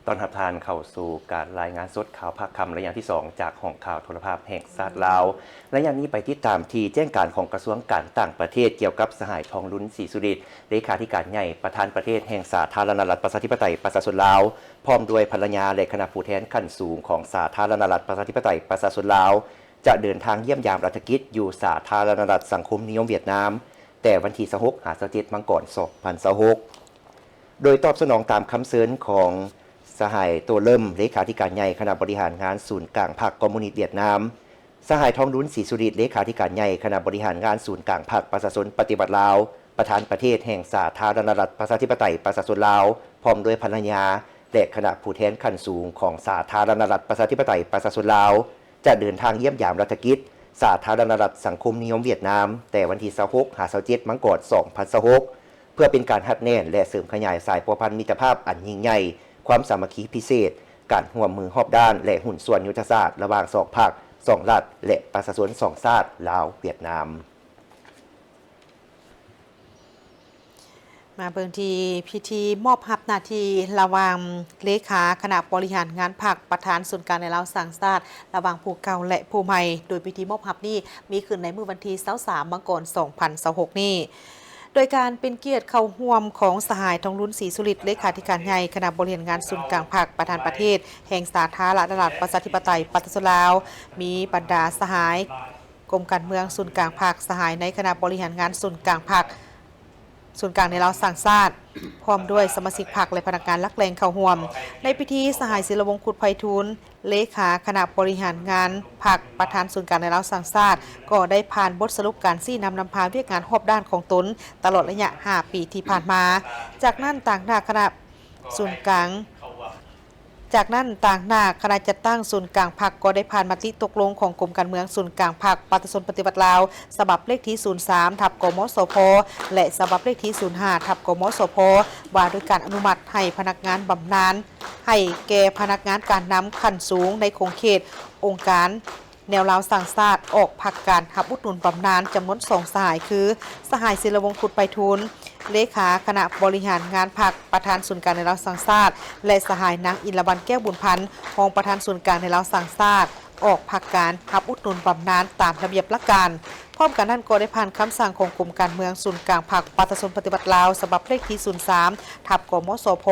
ຕ້ອນຮັບທ່ານເຂົ້າສູ່ການລາຍງານສົດຂ່າວພາກຄ່ຳໄລຍະທີສອງ ຈາກຫ້ອງຂ່າວໂທລະພາບແຫ່ງຊາດລາວ. ໄລຍະນີ້ໄປຕິດຕາມທີ່ແຈ້ງການຂອງກະຊວງການຕ່າງປະເທດ ກ່ຽວກັບສະຫາຍ ທອງລຸນ ສີສຸລິດ ເລຂາທິການໃຫຍ່ ປະທານປະເທດແຫ່ງສາທາລະນະລັດ ປະຊາທິປະໄຕ ປະຊາຊົນລາວ ພ້ອມດ້ວຍພັນລະຍາ ແລະ ຄະນະຜູ້ແທນຂັ້ນສູງຂອງສາທາລະນະລັດ ປະຊາທິປະໄຕ ປະຊາຊົນລາວ ຈະເດີນທາງຢ້ຽມຢາມລັດຖະກິດຢູ່ສາທາລະນະລັດສັງຄົມນິຍົມຫວຽດນາມ ແຕ່ວັນທີຊາວຫົກ ຫາ ຊາວເຈັດ ມັງກອນ ສອງພັນຊາວຫົກ. ໂດຍຕອບສະໜອງຕາມຄຳເຊີນຂອງສະຫາຍ ໂຕເລີມ ເລຂາທິການໃຫຍ່ຄະນະບໍລິຫານງານສູນກາງພັກຄອມມູນິດຫວຽດນາມ, ສະຫາຍ ທອງລຸນ ສີສຸລິດ ເລຂາທິການໃຫຍ່ຄະນະບໍລິຫານງານສູນກາງພັກປະຊາຊົນປະຕິວັດລາວ, ປະທານປະເທດແຫ່ງສາທາລະນະລັດ ປະຊາທິປະໄຕ ປະຊາຊົນລາວ ພ້ອມດ້ວຍພັນລະຍາ ແລະ ຄະນະຜູ້ແທນຂັ້ນສູງຂອງສາທາລະນະລັດ ປະຊາທິປະໄຕ ປະຊາຊົນລາວ ຈະເດີນທາງຢ້ຽມຢາມລັດຖະກິດສາທາລະນະລັດສັງຄົມນິຍົມຫວຽດນາມ ແຕ່ວັນທີຊາວຫົກ ຫາ ຊາວເຈັດ ມັງກອນ ສອງພັນຊາວຫົກ ເພື່ອເປັນການຮັດແໜ້ນ ແລະ ເສີມຂະຫຍາຍສາຍພົວພັນມິດຕະພາບອັນຍິ່ງໃຫຍ່, ຄວາມສາມັກຄີພິເສດ, ການຮ່ວມມືຮອບດ້ານ ແລະ ຫຸ້ນສ່ວນຍຸດທະສາດລະຫວ່າງສອງພັກ, ສອງລັດ ແລະ ປະຊາຊົນສອງຊາດ ລາວ-ຫວຽດນາມ. ມາເບິ່ງທີ່ພິທີມອບຮັບໜ້າທີ່ລະຫວ່າງເລຂາຄະນະບໍລິຫານງານພັກ ປະທານສູນກາງໃນລາວສ້າງຊາດ ລະຫວ່າງຜູ້ເກົ່າ ແລະ ຜູ້ໃໝ່, ໂດຍພິທີມອບຮັບນີ້ມີຂຶ້ນໃນມື້ວັນທີຊາວສາມ ມັງກອນ ສອງພັນຊາວຫົກນີ້ ໂດຍການເປັນກຽດເຂົ້າຮ່ວມຂອງສະຫາຍ ທອງລຸນ ສີສຸລິດ ເລຂາທິການໃຫຍ່ຄະນະບໍລິຫານງານສູນກາງພັກ ປະທານປະເທດແຫ່ງສາທາລະນະລັດ ປະຊາທິປະໄຕ ປະຊາຊົນລາວ, ມີບັນດາສະຫາຍ ກົມການເມືອງສູນກາງພັກ, ສະຫາຍໃນຄະນະບໍລິຫານງານສູນກາງພັກ, ສູນກາງໃນລາວສ້າງຊາດ, ພ້ອມດ້ວຍສະມາຊິກພັກ ແລະ ພະນັກງານຫຼັກແຫຼ່ງເຂົ້າຮ່ວມ. ໃນພິທີ, ສະຫາຍ ສິລະວົງ ຄຸດໄພທູນ ເລຂາຄະນະບໍລິຫານງານພັກ, ປະທານສູນກາງໃນລາວສ້າງຊາດ ກໍໄດ້ຜ່ານບົດສະຫຼຸບການຊີ້ນຳນຳພາວຽກງານຮອບດ້ານຂອງຕົນຕະຫຼອດໄລຍະຫ້າປີທີ່ຜ່ານມາ. ຈາກນັ້ນ, ຕາງໜ້າຄະນະສູນກາງ ຈາກນັ້ນ, ຕາງໜ້າຄະນະຈັດຕັ້ງສູນກາງພັກກໍໄດ້ຜ່ານມະຕິຕົກລົງຂອງກົມການເມືອງສູນກາງພັກປະຊາຊົນປະຕິວັດລາວ ສະບັບເລກທີສູນສາມ ທັບ ກມສພ ແລະ ສະບັບເລກທີສູນຫ້າ ທັບ ກມສພ ວ່າດ້ວຍການອະນຸມັດໃຫ້ພະນັກງານບຳນານ ໃຫ້ແກ່ພະນັກງານການນຳຂັ້ນສູງໃນຂົງເຂດອົງການ ແນວລາວສ້າງຊາດ ອອກພັກການຮັບອຸດໜູນບຳນານຈຳນວນສອງສະຫາຍ ຄື ສະຫາຍ ສິລະວົງ ຄຸດໄພທູນ ເລຂາຄະນະບໍລິຫານງານພັກ ປະທານສູນກາງແນວລາວສ້າງຊາດ ແລະ ສະຫາຍ ນາງ ອິນລະວັນ ແກ້ວບຸນພັນ ຮອງປະທານສູນກາງແນວລາວສ້າງຊາດ ອອກພັກການຮັບອຸດໜູນບຳນານຕາມລະບຽບຫຼັກການ. ພ້ອມກັນນັ້ນກໍໄດ້ຜ່ານຄຳສັ່ງຂອງກົມການເມືອງສູນກາງພັກປະຊາຊົນປະຕິວັດລາວ ສະບັບເລກທີສູນສາມ ທັບ ກມສພ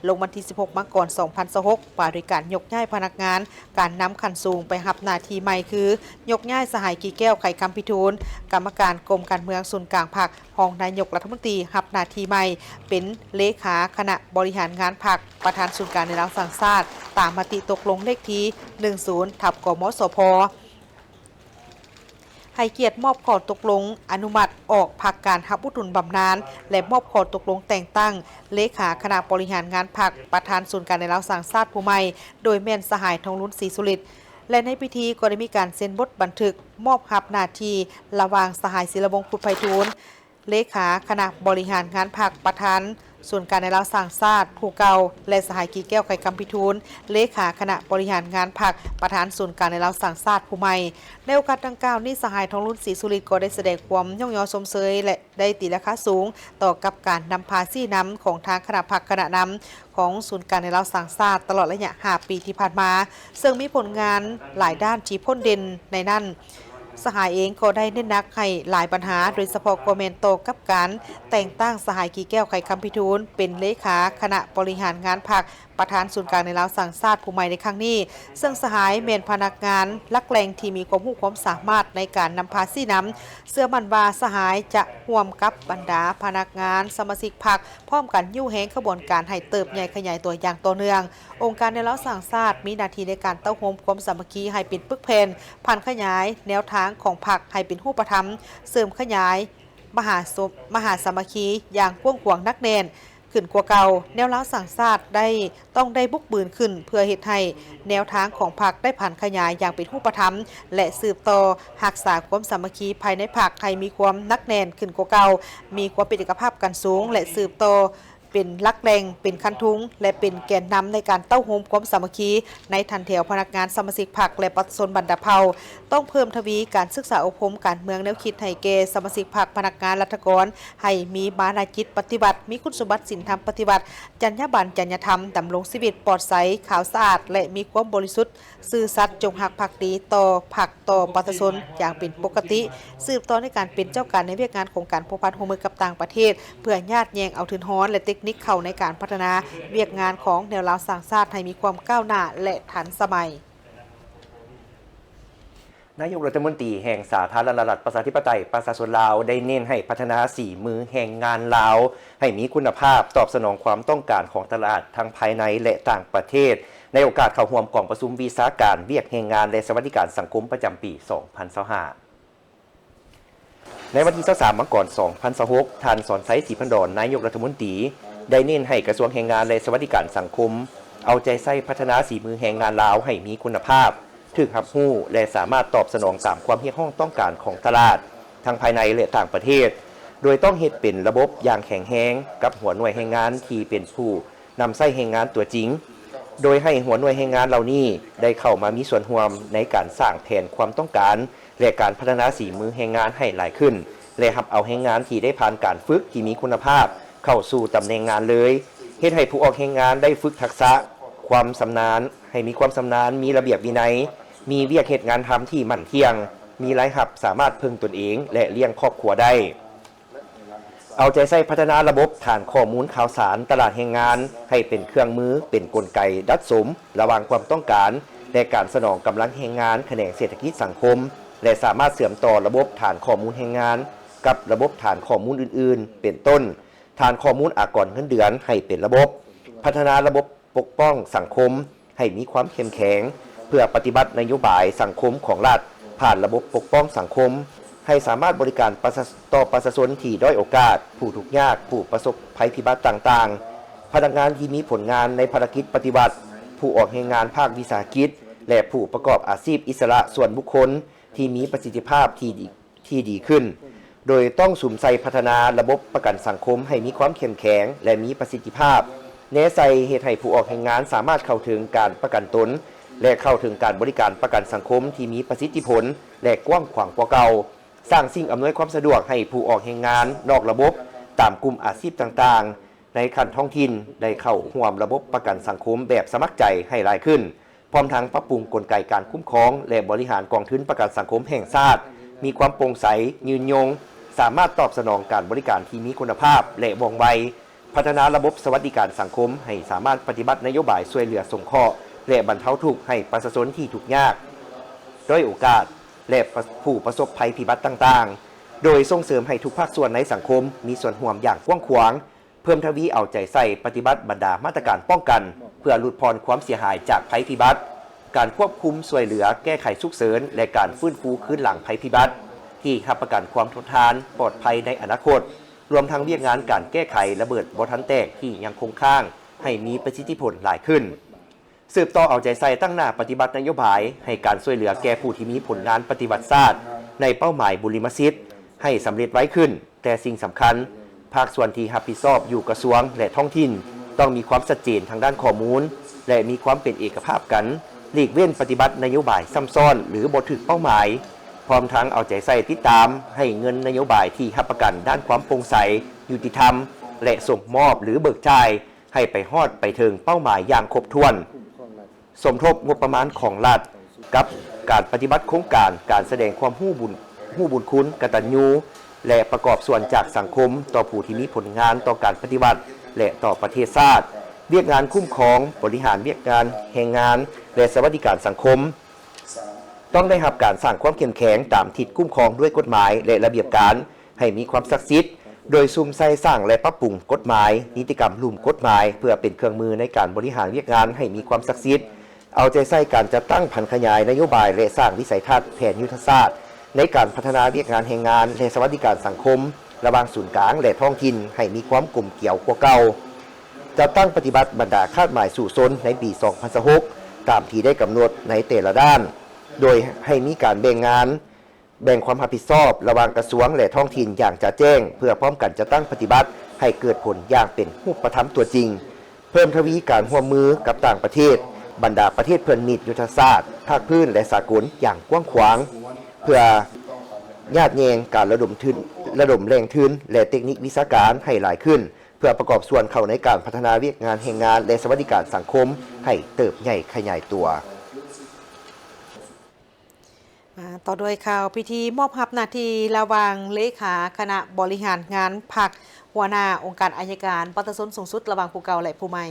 ລົງວັນທີສິບຫົກ ມັງກອນ ສອງພັນຊາວຫົກ ວ່າດ້ວຍການຍົກຍ້າຍພະນັກງານ ການນຳຂັ້ນສູງໄປຮັບໜ້າທີ່ໃໝ່ ຄື ຍົກຍ້າຍສະຫາຍ ກີແກ້ວ ໄຂຄຳພິທູນ ກຳມະການກົມການເມືອງສູນກາງພັກ, ຮອງນາຍົກລັດຖະມົນຕີ ຮັບໜ້າທີ່ໃໝ່ເປັນເລຂາຄະນະບໍລິຫານງານພັກ, ປະທານສູນກາງແນວລາວສ້າງຊາດ ຕາມມະຕິຕົກລົງເລກທີໜຶ່ງສູນ ທັບ ກມສພ. ໃຫ້ກຽດມອບຂໍ້ຕົກລົງອະນຸມັດອອກພັກການຮັບອຸດໜູນບຳນານ ແລະ ມອບຂໍ້ຕົກລົງແຕ່ງຕັ້ງເລຂາຄະນະບໍລິຫານງານພັກ ປະທານສູນກາງໃນລາວສ້າງຊາດຜູ້ໃໝ່ ໂດຍແມ່ນສະຫາຍ ທອງລຸນ ສີສຸລິດ ແລະ ໃນພິທີກໍໄດ້ມີການເຊັນບົດບັນທຶກມອບຮັບໜ້າທີ່ລະຫວ່າງສະຫາຍ ສິລະວົງ ຄຸດໄພທູນ ເລຂາຄະນະບໍລິຫານງານພັກ ປະທານສູນກາງໃນລາວສ້າງຊາດຜູ້ເກົ່າ ແລະ ສະຫາຍ ກີແກ້ວ ໄຂຄຳພິທູນ ເລຂາຄະນະບໍລິຫານງານພັກ ປະທານສູນກາງໃນລາວສ້າງຊາດຜູ້ໃໝ່. ໃນໂອກາດດັ່ງກ່າວນີ້, ສະຫາຍ ທອງລຸນ ສີສຸລິດ ກໍໄດ້ສະແດງຄວາມຍ້ອງຍໍຊົມເຊີຍ ແລະ ໄດ້ຕີລາຄາສູງຕໍ່ກັບການນຳພາຊີ້ນຳຂອງທາງຄະນະພັກຄະນະນຳຂອງສູນກາງໃນລາວສ້າງຊາດ ຕະຫຼອດໄລຍະຫ້າປີທີ່ຜ່ານມາ, ເຊິ່ງມີຜົນງານຫຼາຍດ້ານທີ່ພົ້ນເດັ່ນ. ໃນນັ້ນ, ສະຫາຍເອງກໍໄດ້ເນັ້ນໜັກໃຫ້ຫຼາຍບັນຫາ, ໂດຍສະເພາະກໍແມ່ນຕໍ່ກັບການແຕ່ງຕັ້ງສະຫາຍ ກີແກ້ວ ໄຂຄຳພິທູນ ເປັນເລຂາຄະນະບໍລິຫານງານພັກ ປະທານສູນກາງໃນລາວສ້າງຊາດຜູ້ໃໝ່ໃນຄັ້ງນີ້, ເຊິ່ງສະຫາຍແມ່ນພະນັກງານຫຼັກແຫຼ່ງທີ່ມີຄວາມຮູ້ຄວາມສາມາດໃນການນຳພາຊີ້ນຳ. ເຊື່ອໝັ້ນວ່າສະຫາຍຈະຮ່ວມກັບບັນດາພະນັກງານສະມາຊິກພັກ ພ້ອມກັນຍູ້ແຮງຂະບວນການໃຫ້ເຕີບໃຫຍ່ຂະຫຍາຍຕົວຢ່າງຕໍ່ເນື່ອງ. ອົງການແນວລາວສ້າງຊາດມີໜ້າທີ່ໃນການເຕົ້າໂຮມຄວາມສາມັກຄີໃຫ້ເປັນປຶກແຜ່ນ, ຜັນຂະຫຍາຍແນວທາງຂອງພັກໃຫ້ເປັນຮູບປະທຳ, ເສີມຂະຫຍາຍມະຫາສົມ ມະຫາສາມັກຄີຢ່າງກວ້າງຂວາງໜັກແໜ້ນ ຂຶ້ນກວ່າເກົ່າ. ແນວລາວສ້າງຊາດໄດ້ ຕ້ອງໄດ້ບຸກບືນຂຶ້ນ ເພື່ອເຮັດໃຫ້ແນວທາງຂອງພັກໄດ້ຜັນຂະຫຍາຍຢ່າງເປັນຮູບປະທຳ ແລະ ສືບຕໍ່ຮັກສາຄວາມສາມັກຄີພາຍໃນພັກໃຫ້ມີຄວາມໜັກແໜ້ນຂຶ້ນກວ່າເກົ່າ, ມີຄວາມເປັນເອກະພາບກັນສູງ ແລະ ສືບຕໍ່ ເປັນຫຼັກແຫຼ່ງ, ເປັນຄັນທຸງ ແລະ ເປັນແກນນຳໃນການເຕົ້າໂຮມຄວາມສາມັກຄີໃນຖັນແຖວພະນັກງານ, ສະມາຊິກພັກ ແລະ ປະຊາຊົນບັນດາເຜົ່າ. ຕ້ອງເພີ່ມທະວີການສຶກສາອົບຮົມການເມືອງແນວຄິດໃຫ້ແກ່ສະມາຊິກພັກ, ພະນັກງານ, ລັດຖະກອນ ໃຫ້ມີມານະຈິດປະຕິວັດ, ມີຄຸນສົມບັດສິນທຳປະຕິວັດ, ຈັນຍາບັນ, ຈັນຍາທຳ, ດຳລົງຊີວິດປອດໃສ, ຂາວສະອາດ ແລະ ມີຄວາມບໍລິສຸດ, ຊື່ສັດ, ຈົງຮັກພັກດີຕໍ່ພັກ, ຕໍ່ປະຊາຊົນຢ່າງເປັນປົກກະຕິ, ສືບຕໍ່ໃນການເປັນເຈົ້າການໃນວຽກງານຂອງການພົວພັນຮ່ວມມືກັບຕ່າງປະເທດ ເພື່ອຍາດແຍ່ງເອົາທຶນຮອນ ແລະ ເຕັກນິກເຂົ້າໃນການພັດທະນາວຽກງານຂອງແນວລາວສ້າງຊາດໃຫ້ມີຄວາມກ້າວໜ້າ ແລະ ທັນສະໄໝ. ນາຍົກລັດຖະມົນຕີແຫ່ງສາທາລະນະລັດ ປະຊາທິປະໄຕ ປະຊາຊົນລາວ ໄດ້ເນັ້ນໃຫ້ພັດທະນາສີມືແຮງງານລາວໃຫ້ມີຄຸນນະພາບ, ຕອບສະໜອງຄວາມຕ້ອງການຂອງຕະຫຼາດທັງພາຍໃນ ແລະ ຕ່າງປະເທດ ໃນໂອກາດເຂົ້າຮ່ວມກອງປະຊຸມວິຊາການວຽກແຮງງານ ແລະ ສະຫວັດດີການສັງຄົມປະຈຳປີສອງພັນຊາວຫ້າ. ໃນວັນທີຊາວສາມ ມັງກອນ ສອງພັນຊາວຫົກ, ທ່ານ ສອນໄຊ ສີພັນດອນ ນາຍົກລັດຖະມົນຕີ ໄດ້ເນັ້ນໃຫ້ກະຊວງແຮງງານ ແລະ ສະຫວັດດີການສັງຄົມ ເອົາໃຈໃສ່ພັດທະນາສີມືແຮງງານລາວໃຫ້ມີຄຸນນະພາບ, ຖືກຮັບຮູ້ ແລະ ສາມາດຕອບສະໜອງຕາມຄວາມຮຽກຮ້ອງຕ້ອງການຂອງຕະຫຼາດ ທັງພາຍໃນ ແລະ ຕ່າງປະເທດ, ໂດຍຕ້ອງເຮັດເປັນລະບົບຢ່າງແຂງແຮງກັບຫົວໜ່ວຍແຮງງານທີ່ເປັນຜູ້ນຳໃຊ້ແຮງງານຕົວຈິງ, ໂດຍໃຫ້ຫົວໜ່ວຍແຮງງານເຫຼົ່ານີ້ໄດ້ເຂົ້າມາມີສ່ວນຮ່ວມໃນການສ້າງແຜນຄວາມຕ້ອງການ ແລະ ການພັດທະນາສີມືແຮງງານໃຫ້ຫຼາຍຂຶ້ນ ແລະ ຮັບເອົາແຮງງານທີ່ໄດ້ຜ່ານການຝຶກທີ່ມີຄຸນນະພາບເຂົ້າສູ່ຕຳແໜ່ງງານເລີຍ, ເຮັດໃຫ້ຜູ້ອອກແຮງງານໄດ້ຝຶກທັກສະຄວາມຊຳນານ, ໃຫ້ມີຄວາມຊຳນານ, ມີລະບຽບວິໄນ, ມີວຽກເຮັດງານທຳທີ່ໝັ້ນທ່ຽງ, ມີລາຍຮັບ, ສາມາດເພິ່ງຕົນເອງ ແລະ ລ້ຽງຄອບຄົວໄດ້. ເອົາໃຈໃສ່ພັດທະນາລະບົບຖານຂໍ້ມູນຂ່າວສານຕະຫຼາດແຮງງານໃຫ້ເປັນເຄື່ອງມື, ເປັນກົນໄກດັດສົມລະຫວ່າງຄວາມຕ້ອງການ ແລະ ການສະໜອງກຳລັງແຮງງານຂະແໜງເສດຖະກິດສັງຄົມ ແລະ ສາມາດເຊື່ອມຕໍ່ລະບົບຖານຂໍ້ມູນແຮງງານກັບລະບົບຖານຂໍ້ມູນອື່ນໆ ເປັນຕົ້ນ ຖານຂໍ້ມູນອາກອນເງິນເດືອນໃຫ້ເປັນລະບົບ, ພັດທະນາລະບົບ ປົກປ້ອງສັງຄົມໃຫ້ມີຄວາມເຂັ້ມແຂງ ເພື່ອປະຕິບັດນະໂຍບາຍສັງຄົມຂອງລັດ ຜ່ານລະບົບປົກປ້ອງສັງຄົມ ໃຫ້ສາມາດບໍລິການປະຊາ ຕໍ່ປະຊາຊົນທີ່ດ້ອຍໂອກາດ, ຜູ້ທຸກຍາກ, ຜູ້ປະສົບໄພພິບັດຕ່າງໆ, ພະນັກງານທີ່ມີຜົນງານໃນພາລະກິດປະຕິວັດ, ຜູ້ອອກແຮງງານພາກວິສາຫະກິດ ແລະ ຜູ້ປະກອບອາຊີບອິດສະຫຼະສ່ວນບຸກຄົນທີ່ມີປະສິດທິພາບທີ່ດີ ທີ່ດີຂຶ້ນ, ໂດຍຕ້ອງສຸມໃສ່ພັດທະນາລະບົບປະກັນສັງຄົມໃຫ້ມີຄວາມເຂັ້ມແຂງ ແລະ ມີປະສິດທິພາບ, ແນໃສ່ເຮັດໃຫ້ຜູ້ອອກແຮງງານສາມາດເຂົ້າເຖິງການປະກັນຕົນ ແລະ ເຂົ້າເຖິງການບໍລິການປະກັນສັງຄົມທີ່ມີປະສິດທິຜົນ ແລະ ກວ້າງຂວາງກວ່າເກົ່າ, ສ້າງສິ່ງອຳນວຍຄວາມສະດວກໃຫ້ຜູ້ອອກແຮງງານນອກລະບົບຕາມກຸ່ມອາຊີບຕ່າງໆ ໃນຂັ້ນທ້ອງຖິ່ນໄດ້ເຂົ້າຮ່ວມລະບົບປະກັນສັງຄົມແບບສະໝັກໃຈໃຫ້ຫຼາຍຂຶ້ນ. ພ້ອມທັງປັບປຸງກົນໄກການຄຸ້ມຄອງ ແລະ ບໍລິຫານກອງທຶນປະກັນສັງຄົມແຫ່ງຊາດ ມີຄວາມໂປ່ງໃສ, ຍືນຍົງ, ສາມາດຕອບສະໜອງການບໍລິການທີ່ມີຄຸນນະພາບ ແລະ ວ່ອງໄວ, ພັດທະນາລະບົບສະຫວັດດີການສັງຄົມໃຫ້ສາມາດປະຕິບັດນະໂຍບາຍຊ່ວຍເຫຼືອສົງເຄາະ ແລະ ບັນເທົາທຸກໃຫ້ປະຊາຊົນທີ່ທຸກຍາກ, ດ້ອຍໂອກາດ ແລະ ປະ ຜູ້ປະສົບໄພພິບັດຕ່າງໆ, ໂດຍສົ່ງເສີມໃຫ້ທຸກພາກສ່ວນໃນສັງຄົມມີສ່ວນຮ່ວມຢ່າງກວ້າງຂວາງ, ເພີ່ມທະວີເອົາໃຈໃສ່ປະຕິບັດບັນດາມາດຕະການປ້ອງກັນ ເພື່ອຫຼຸດຜ່ອນຄວາມເສຍຫາຍຈາກໄພພິບັດ, ການຄວບຄຸມ, ຊ່ວຍເຫຼືອ, ແກ້ໄຂສຸກເສີນ ແລະ ການຟື້ນຟູຄືນຫຼັງໄພພິບັດ ທີ່ຮັບປະກັນຄວາມທົນທານ, ປອດໄພໃນອະນາຄົດ, ລວມທັງວຽກງານການແກ້ໄຂລະເບີດບໍ່ທັນແຕກທີ່ຍັງຄົງຄ້າງ ໃຫ້ມີປະສິດທິຜົນຫຼາຍຂຶ້ນ. ສືບຕໍ່ເອົາໃຈໃສ່ຕັ້ງໜ້າປະຕິບັດນະໂຍບາຍໃຫ້ການຊ່ວຍເຫຼືອແກ່ຜູ້ທີ່ມີຜົນງານປະຕິວັດຊາດໃນເປົ້າໝາຍບຸລິມະສິດໃຫ້ສຳເລັດໄວຂຶ້ນ, ແຕ່ສິ່ງສຳຄັນ, ພາກສ່ວນທີ່ຮັບຜິດຊອບຢູ່ກະຊວງ ແລະ ທ້ອງຖິ່ນ ຕ້ອງມີຄວາມຊັດເຈນທາງດ້ານຂໍ້ມູນ ແລະ ມີຄວາມເປັນເອກະພາບກັນ, ຫຼີກເວັ້ນປະຕິບັດນະໂຍບາຍຊ້ຳຊ້ອນ ຫຼື ບໍ່ຖືກເປົ້າໝາຍ, ພ້ອມທັງເອົາໃຈໃສ່ຕິດຕາມໃຫ້ເງິນນະໂຍບາຍທີ່ຮັບປະກັນດ້ານຄວາມໂປ່ງໃສ, ຍຸຕິທຳ ແລະ ສົ່ງມອບ ຫຼື ເບີກຈ່າຍ ໃຫ້ໄປຮອດໄປເຖິງເປົ້າໝາຍຢ່າງຄົບຖ້ວນ, ສົມທົບງົບປະມານຂອງລັດກັບການປະຕິບັດໂຄງການການສະແດງຄວາມຮູ້ບຸນ ຮູ້ບຸນຄຸນ ກະຕັນຍູ ແລະ ປະກອບສ່ວນຈາກສັງຄົມຕໍ່ຜູ້ທີ່ມີຜົນງານຕໍ່ການປະຕິວັດ ແລະ ຕໍ່ປະເທດຊາດ. ວຽກງານຄຸ້ມຄອງ, ບໍລິຫານວຽກງານແຮງງານ ແລະ ສະຫວັດດີການສັງຄົມ ຕ້ອງໄດ້ຮັບການສ້າງຄວາມເຂັ້ມແຂງຕາມທິດຄຸ້ມຄອງດ້ວຍກົດໝາຍ ແລະ ລະບຽບການ ໃຫ້ມີຄວາມສັກສິດ, ໂດຍສຸມໃສ່ສ້າງ ແລະ ປັບປຸງກົດໝາຍ, ນິຕິກຳ, ລຸ່ມກົດໝາຍ ເພື່ອເປັນເຄື່ອງມືໃນການບໍລິຫານວຽກງານໃຫ້ມີຄວາມສັກສິດ, ເອົາໃຈໃສ່ການຈັດຕັ້ງຜັນຂະຫຍາຍນະໂຍບາຍ ແລະ ສ້າງວິໄສທັດແຜນຍຸດທະສາດໃນການພັດທະນາວຽກງານແຮງງານ ແລະ ສະຫວັດດີການສັງຄົມ ລະຫວ່າງສູນກາງ ແລະ ທ້ອງຖິ່ນໃຫ້ມີຄວາມກົມກຽວກວ່າເກົ່າ, ຈັດຕັ້ງປະຕິບັດບັນດາຄາດໝາຍສູ້ຊົນໃນປີສອງພັນຊາວຫົກ ຕາມທີ່ໄດ້ກຳນົດໃນແຕ່ລະດ້ານ, ໂດຍໃຫ້ມີການແບ່ງງານ ແບ່ງຄວາມຮັບຜິດຊອບລະຫວ່າງກະຊວງ ແລະ ທ້ອງຖິ່ນຢ່າງຈະແຈ້ງ ເພື່ອພ້ອມກັນຈັດຕັ້ງປະຕິບັດ ໃຫ້ເກີດຜົນຢ່າງເປັນຮູບປະທຳຕົວຈິງ, ເພີ່ມທະວີການຮ່ວມມືກັບຕ່າງປະເທດ, ບັນດາປະເທດເພື່ອນມິດ, ຍຸດທະສາດ, ພາກພື້ນ ແລະ ສາກົນຢ່າງກວ້າງຂວາງ, ເພື່ອຍາດແຍ່ງການລະດົມທຶນ, ລະດົມແຫຼ່ງທຶນ ແລະ ເຕັກນິກວິຊາການໃຫ້ຫຼາຍຂຶ້ນ, ເພື່ອປະກອບສ່ວນເຂົ້າໃນການພັດທະນາວຽກງານແຮງງານ ແລະ ສະຫວັດດີການສັງຄົມໃຫ້ເຕີບໃຫຍ່ຂະຫຍາຍຕົວ. ມາຕໍ່ດ້ວຍຂ່າວພິທີມອບຮັບໜ້າທີ່ລະຫວ່າງເລຂາຄະນະບໍລິຫານງານພັກ, ຫົວໜ້າອົງການໄອຍະການປະຊາຊົນສູງສຸດລະຫວ່າງຜູ້ເກົ່າ ແລະ ຜູ້ໃໝ່.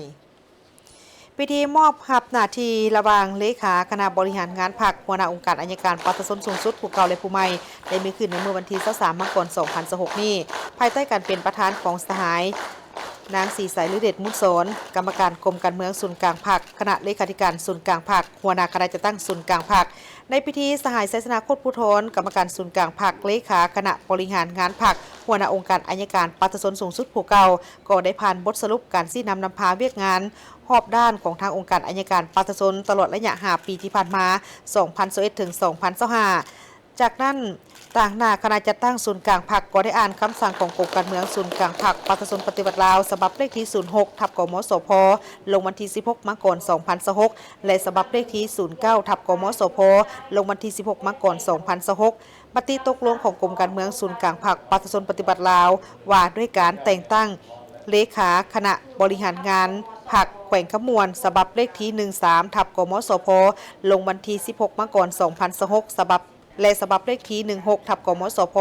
ພິທີມອບຮັບໜ້າທີ່ລະຫວ່າງເລຂາຄະນະບໍລິຫານງານພັກ, ຫົວໜ້າອົງການໄອຍະການປະຊາຊົນສູງສຸດຜູ້ເກົ່າ ແລະ ຜູ້ໃໝ່ ໄດ້ມີຂຶ້ນໃນມື້ວັນທີຊາວສາມ ມັງກອນ ສອງພັນຊາວຫົກນີ້ ພາຍໃຕ້ການເປັນປະທານຂອງສະຫາຍ ນາງ ສີໃສ ລືເດດມູນສອນ ກຳມະການກົມການເມືອງສູນກາງພັກ, ຄະນະເລຂາທິການສູນກາງພັກ, ຫົວໜ້າຄະນະຈັດຕັ້ງສູນກາງພັກ. ໃນພິທີ ສະຫາຍ ໄຊຊະນະ ໂຄດພູທອນ ກຳມະການສູນກາງພັກ, ເລຂາຄະນະບໍລິຫານງານພັກ, ຫົວໜ້າອົງການໄອຍະການປະຊາຊົນສູງສຸດຜູ້ເກົ່າ ກໍໄດ້ຜ່ານບົດສະຫຼຸບການຊີ້ນຳນຳພາວຽກງານຮອບດ້ານຂອງທາງອົງການໄອຍະການປະຊາຊົນ ຕະຫຼອດໄລຍະຫ້າປີທີ່ຜ່ານມາ ສອງພັນຊາວເອັດ ເຖິງ ສອງພັນຊາວຫ້າ. ຈາກນັ້ນ, ຕາງໜ້າຄະນະຈັດຕັ້ງສູນກາງພັກກໍໄດ້ອ່ານຄຳສັ່ງຂອງກົມການເມືອງສູນກາງພັກປະຊາຊົນປະຕິວັດລາວ ສະບັບເລກທີສູນຫົກ ທັບ ກມສພ ລົງວັນທີສິບຫົກ ມັງກອນ ສອງພັນຊາວຫົກ ແລະ ສະບັບເລກທີສູນເກົ້າ ທັບ ກມສພ ລົງວັນທີສິບຫົກ ມັງກອນ ສອງພັນຊາວຫົກ, ມະຕິຕົກລົງຂອງກົມການເມືອງສູນກາງພັກປະຊາຊົນປະຕິວັດລາວ ວ່າດ້ວຍການແຕ່ງຕັ້ງເລຂາຄະນະບໍລິຫານງານພັກແຂວງຄຳມ່ວນ ສະບັບເລກທີໜຶ່ງສາມ ທັບ ກມສພ ລົງວັນທີສິບຫົກ ມັງກອນ ສອງພັນຊາວຫົກ ສະບັບ ແລະ ສະບັບເລກທີໜຶ່ງຫົກ ທັບ ກມສພ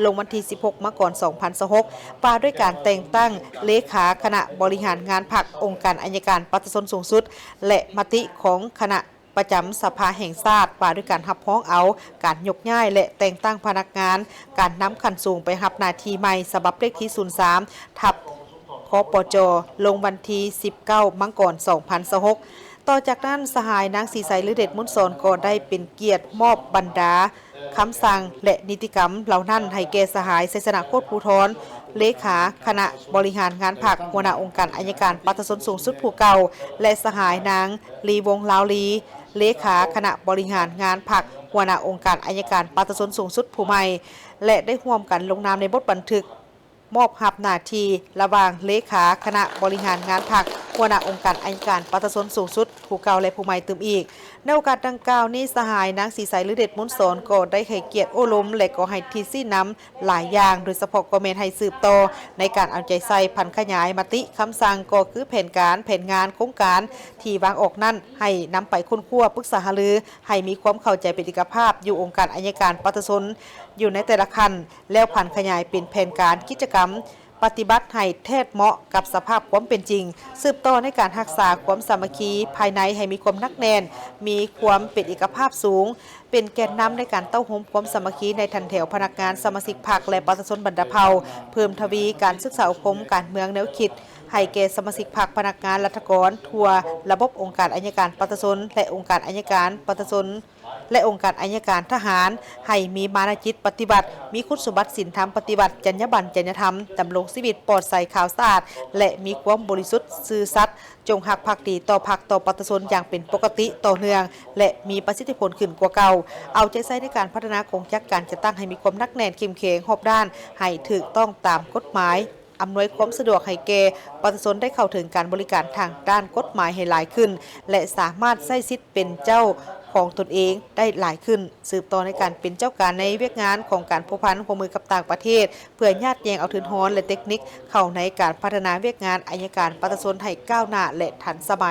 ລົງວັນທີສິບຫົກ ມັງກອນ ສອງພັນຊາວຫົກ ວ່າດ້ວຍການແຕ່ງຕັ້ງເລຂາຄະນະບໍລິຫານງານພັກ ອົງການໄອຍະການປະຊາຊົນສູງສຸດ ແລະ ມະຕິຂອງຄະນະປະຈຳສະພາແຫ່ງຊາດ ວ່າດ້ວຍການຮັບຮອງເອົາການຍົກຍ້າຍ ແລະ ແຕ່ງຕັ້ງພະນັກງານການນຳຂັ້ນສູງໄປຮັບໜ້າທີ່ໃໝ່ ສະບັບເລກທີສູນສາມ ທັບ ຄປຈ ລົງວັນທີສິບເກົ້າ ມັງກອນ ສອງພັນຊາວຫົກ. ຕໍ່ຈາກນັ້ນ, ສະຫາຍນາງ ສີໃສ ລືເດດມູນສອນ ກໍໄດ້ເປັນກຽດມອບບັນດາຄຳສັ່ງ ແລະ ນິຕິກຳເຫຼົ່ານັ້ນໃຫ້ແກ່ສະຫາຍ ໄຊຊະນະ ໂຄດພູທອນ ເລຂາຄະນະບໍລິຫານງານພັກ, ຫົວໜ້າອົງການໄອຍະການປະຊາຊົນສູງສຸດຜູ້ເກົ່າ ແລະ ສະຫາຍນາງ ລີວົງ ລາວລີ ເລຂາຄະນະບໍລິຫານງານພັກ, ຫົວໜ້າອົງການໄອຍະການປະຊາຊົນສູງສຸດຜູ້ໃໝ່ ແລະ ໄດ້ຮ່ວມກັນລົງນາມໃນບົດບັນທຶກ ມອບຮັບໜ້າທີ່ລະຫວ່າງເລຂາຄະນະບໍລິຫານງານພັກ, ຫົວໜ້າອົງການໄອຍະການປະຊາຊົນສູງສຸດຜູ້ເກົ່າ ແລະ ຜູ້ໃໝ່ຕື່ມອີກ. ໃນໂອກາດດັ່ງກ່າວນີ້, ສະຫາຍນາງ ສີໃສ ລືເດດມູນສອນ ກໍໄດ້ໃຫ້ກຽດໂອ້ລົມ ແລະ ກໍໃຫ້ທິດຊີ້ນຳຫຼາຍຢ່າງ, ໂດຍສະເພາະກໍແມ່ນໃຫ້ສືບຕໍ່ໃນການເອົາໃຈໃສ່ຜັນຂະຫຍາຍມະຕິຄຳສັ່ງ, ກໍຄືແຜນການ, ແຜນງານ, ໂຄງການທີ່ວາງອອກນັ້ນ ໃຫ້ນຳໄປຄົ້ນຄວ້າ, ປຶກສາຫາລື ໃຫ້ມີຄວາມເຂົ້າໃຈເປັນເອກະພາບຢູ່ອົງການໄອຍະການປະຊາຊົນ ຢູ່ໃນແຕ່ລະຂັ້ນ ແລ້ວຜັນຂະຫຍາຍເປັນແຜນການກິດຈະກຳປະຕິບັດໃຫ້ແທດເໝາະກັບສະພາບຄວາມເປັນຈິງ, ສືບຕໍ່ໃນການຮັກສາຄວາມສາມັກຄີພາຍໃນໃຫ້ມີຄວາມໜັກແໜ້ນ, ມີຄວາມເປັນເອກະພາບສູງ, ເປັນແກນນຳໃນການເຕົ້າໂຮມຄວາມສາມັກຄີໃນຖັນແຖວພະນັກງານ, ສະມາຊິກພັກ ແລະ ປະຊາຊົນບັນດາເຜົ່າ, ເພີ່ມທະວີການສຶກສາອົບຮົມການເມືອງແນວຄິດໃຫ້ແກ່ສະມາຊິກພັກ, ພະນັກງານລັດຖະກອນທົ່ວລະບົບ, ອົງການໄອຍະການປະຊາຊົນ ແລະ ອົງການໄອຍະການປະຊາຊົນ ແລະ ອົງການໄອຍະການທະຫານ ໃຫ້ມີມານະຈິດປະຕິວັດ, ມີຄຸນສົມບັດສິນທຳປະຕິວັດ, ຈັນຍາບັນ, ຈັນຍາທຳ, ດຳລົງຊີວິດປອດໃສ, ຂາວສະອາດ ແລະ ມີຄວາມບໍລິສຸດ, ຊື່ສັດ, ຈົ່ງຮັກພັກດີຕໍ່ພັກ, ຕໍ່ປະຊາຊົນຢ່າງເປັນປົກກະຕິ, ຕໍ່ເນື່ອງ ແລະ ມີປະສິດທິຜົນຂຶ້ນກວ່າເກົ່າ. ເອົາໃຈໃສ່ໃນການພັດທະນາກົງຈັກການຈັດຕັ້ງໃຫ້ມີຄວາມໜັກແໜ້ນ, ເຂັ້ມແຂງ, ຮອບດ້ານ, ໃຫ້ຖືກຕ້ອງຕາມກົດໝາຍ. ອຳນວຍຄວາມສະດວກໃຫ້ແກ່ປະຊາຊົນໄດ້ເຂົ້າເຖິງການບໍລິການທາງດ້ານກົດໝາຍໃຫ້ຫຼາຍຂຶ້ນ ແລະ ສາມາດໃຊ້ສິດເປັນເຈົ້າຂອງຕົນເອງໄດ້ຫຼາຍຂຶ້ນ, ສືບຕໍ່ໃນການເປັນເຈົ້າການໃນວຽກງານຂອງການພົວພັນຮ່ວມມືກັບຕ່າງປະເທດ ເພື່ອຍາດແຍ່ງເອົາທຶນຮອນ ແລະ ເຕັກນິກເຂົ້າໃນການພັດທະນາວຽກງານໄອຍະການປະຊາຊົນໃຫ້ກ້າວໜ້າ ແລະ ທັນສະໄໝ.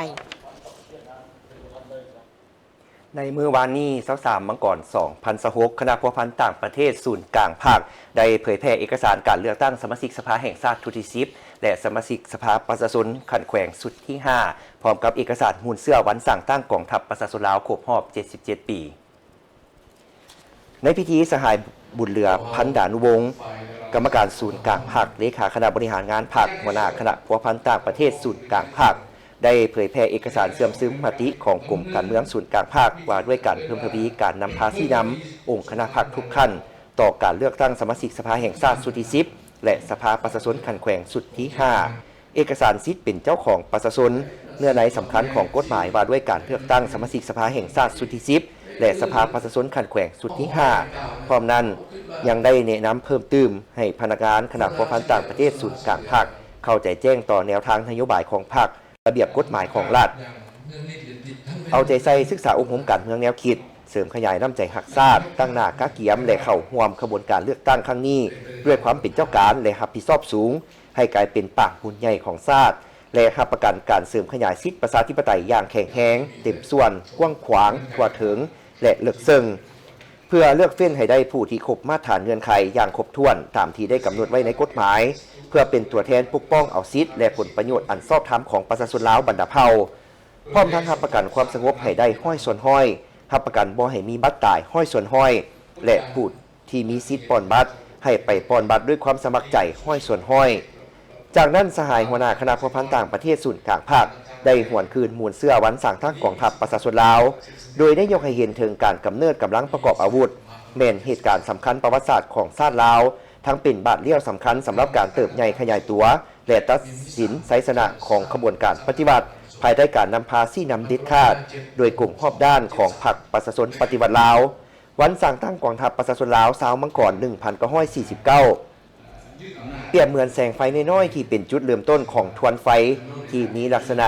ໃນມື້ວານນີ້ ຊາວສາມ ມັງກອນ ສອງພັນຊາວຫົກ ຄະນະພົວພັນຕ່າງປະເທດສູນກາງພັກ ໄດ້ເຜີຍແຜ່ເອກະສານການເລືອກຕັ້ງສະມາຊິກສະພາແຫ່ງຊາດຊຸດທີສິບ ແລະ ສະມາຊິກສະພາປະຊາຊົນຂັ້ນແຂວງຊຸດທີຫ້າ ພ້ອມກັບເອກະສານມູນເຊື້ອວັນສ້າງຕັ້ງກອງທັບປະຊາຊົນລາວຄົບຮອບເຈັດສິບເຈັດປີ. ໃນພິທີ, ສະຫາຍ ບຸນເຫຼືອ ພັນດານຸວົງ ກຳມະການສູນກາງພັກ, ເລຂາຄະນະບໍລິຫານງານພັກ, ຫົວໜ້າຄະນະພົວພັນຕ່າງປະເທດສູນກາງພັກ ໄດ້ເຜີຍແຜ່ເອກະສານເຊື່ອມຊຶມມະຕິຂອງກົມການເມືອງສູນກາງພັກ ວ່າດ້ວຍການເພີ່ມທະວີການນຳພາຊີ້ນຳອົງຄະນະພັກທຸກຂັ້ນ ຕໍ່ການເລືອກຕັ້ງສະມາຊິກສະພາແຫ່ງຊາດຊຸດທີສິບ ແລະ ສະພາປະຊາຊົນຂັ້ນແຂວງຊຸດທີຫ້າ. ເອກະສານສິດເປັນເຈົ້າຂອງປະຊາຊົນ, ເນື້ອໃນສຳຄັນຂອງກົດໝາຍວ່າດ້ວຍການເລືອກຕັ້ງສະມາຊິກສະພາແຫ່ງຊາດຊຸດທີສິບ ແລະ ສະພາປະຊາຊົນຂັ້ນແຂວງຊຸດທີຫ້າ. ພ້ອມນັ້ນ, ຍັງໄດ້ແນະນຳເພີ່ມຕື່ມໃຫ້ພະນັກງານຄະນະພົວພັນຕ່າງປະເທດສູນກາງພັກ ເຂົ້າໃຈແຈ້ງຕໍ່ແນວທາງນະໂຍບາຍຂອງພັກ, ລະບຽບກົດໝາຍຂອງລັດ, ເອົາໃຈໃສ່ສຶກສາອົບຮົມການເມືອງແນວຄິດ, ເສີມຂະຫຍາຍນ້ຳໃຈຮັກຊາດ, ຕັ້ງໜ້າກະກຽມ ແລະ ເຂົ້າຮ່ວມຂະບວນການເລືອກຕັ້ງຄັ້ງນີ້ ດ້ວຍຄວາມເປັນເຈົ້າການ ແລະ ຮັບຜິດຊອບສູງ, ໃຫ້ກາຍເປັນປາກບຸນໃຫຍ່ຂອງຊາດ ແລະ ຮັບປະກັນການເສີມຂະຫຍາຍສິດປະຊາທິປະໄຕຢ່າງແຂງແຮງ, ເຕັມສ່ວນ, ກວ້າງຂວາງ, ທົ່ວເຖິງ ແລະ ເລິກເຊິ່ງ, ເພື່ອເລືອກເຟ້ນໃຫ້ໄດ້ຜູ້ທີ່ຄົບມາດຖານເງື່ອນໄຂຢ່າງຄົບຖ້ວນຕາມທີ່ໄດ້ກຳນົດໄວ້ໃນກົດໝາຍ, ເພື່ອເປັນຕົວແທນປົກປ້ອງເອົາສິດ ແລະ ຜົນປະໂຫຍດອັນຊອບທຳຂອງປະຊາຊົນລາວບັນດາເຜົ່າ, ພ້ອມທັງຮັບປະກັນຄວາມສະຫງົບໃຫ້ໄດ້ຮ້ອຍສ່ວນຮ້ອຍ, ຮັບປະກັນບໍ່ໃຫ້ມີບັດຕາຍຮ້ອຍສ່ວນຮ້ອຍ ແລະ ຜູ້ ທີ່ມີສິດປ່ອນບັດ ໃຫ້ໄປປ່ອນບັດດ້ວຍຄວາມສະໝັກໃຈຮ້ອຍສ່ວນຮ້ອຍ. ຈາກນັ້ນ ສະຫາຍຫົວໜ້າຄະນະພົວພັນຕ່າງປະເທດສູນກາງພັກ ໄດ້ຫວນຄືນມູນເຊື້ອວັນສ້າງຕັ້ງກອງທັບປະຊາຊົນລາວ, ໂດຍໄດ້ຍົກໃຫ້ເຫັນເຖິງການກຳເນີດກຳລັງປະກອບອາວຸດ ແມ່ນເຫດການສຳຄັນປະຫວັດສາດຂອງຊາດລາວ, ທັງເປັນບາດລ້ຽວສຳຄັນສຳລັບການເຕີບໃຫຍ່ຂະຫຍາຍຕົວ ແລະ ຕັດສິນໄຊຊະນະຂອງຂະບວນການປະຕິວັດ ພາຍໃຕ້ການນຳພາຊີ້ນຳເດັດຂາດ ໂດຍກົງຮອບດ້ານຂອງພັກປະຊາຊົນປະຕິວັດລາວ. ວັນສ້າງຕັ້ງກອງທັບປະຊາຊົນລາວ ຊາວມັງກອນ ໜຶ່ງພັນເກົ້າຮ້ອຍສີ່ສິບເກົ້າ ປຽບເໝືອນແສງໄຟນ້ອຍໆທີ່ເປັນຈຸດເລີ່ມຕົ້ນຂອງທວນໄຟທີ່ມີລັກສະນະ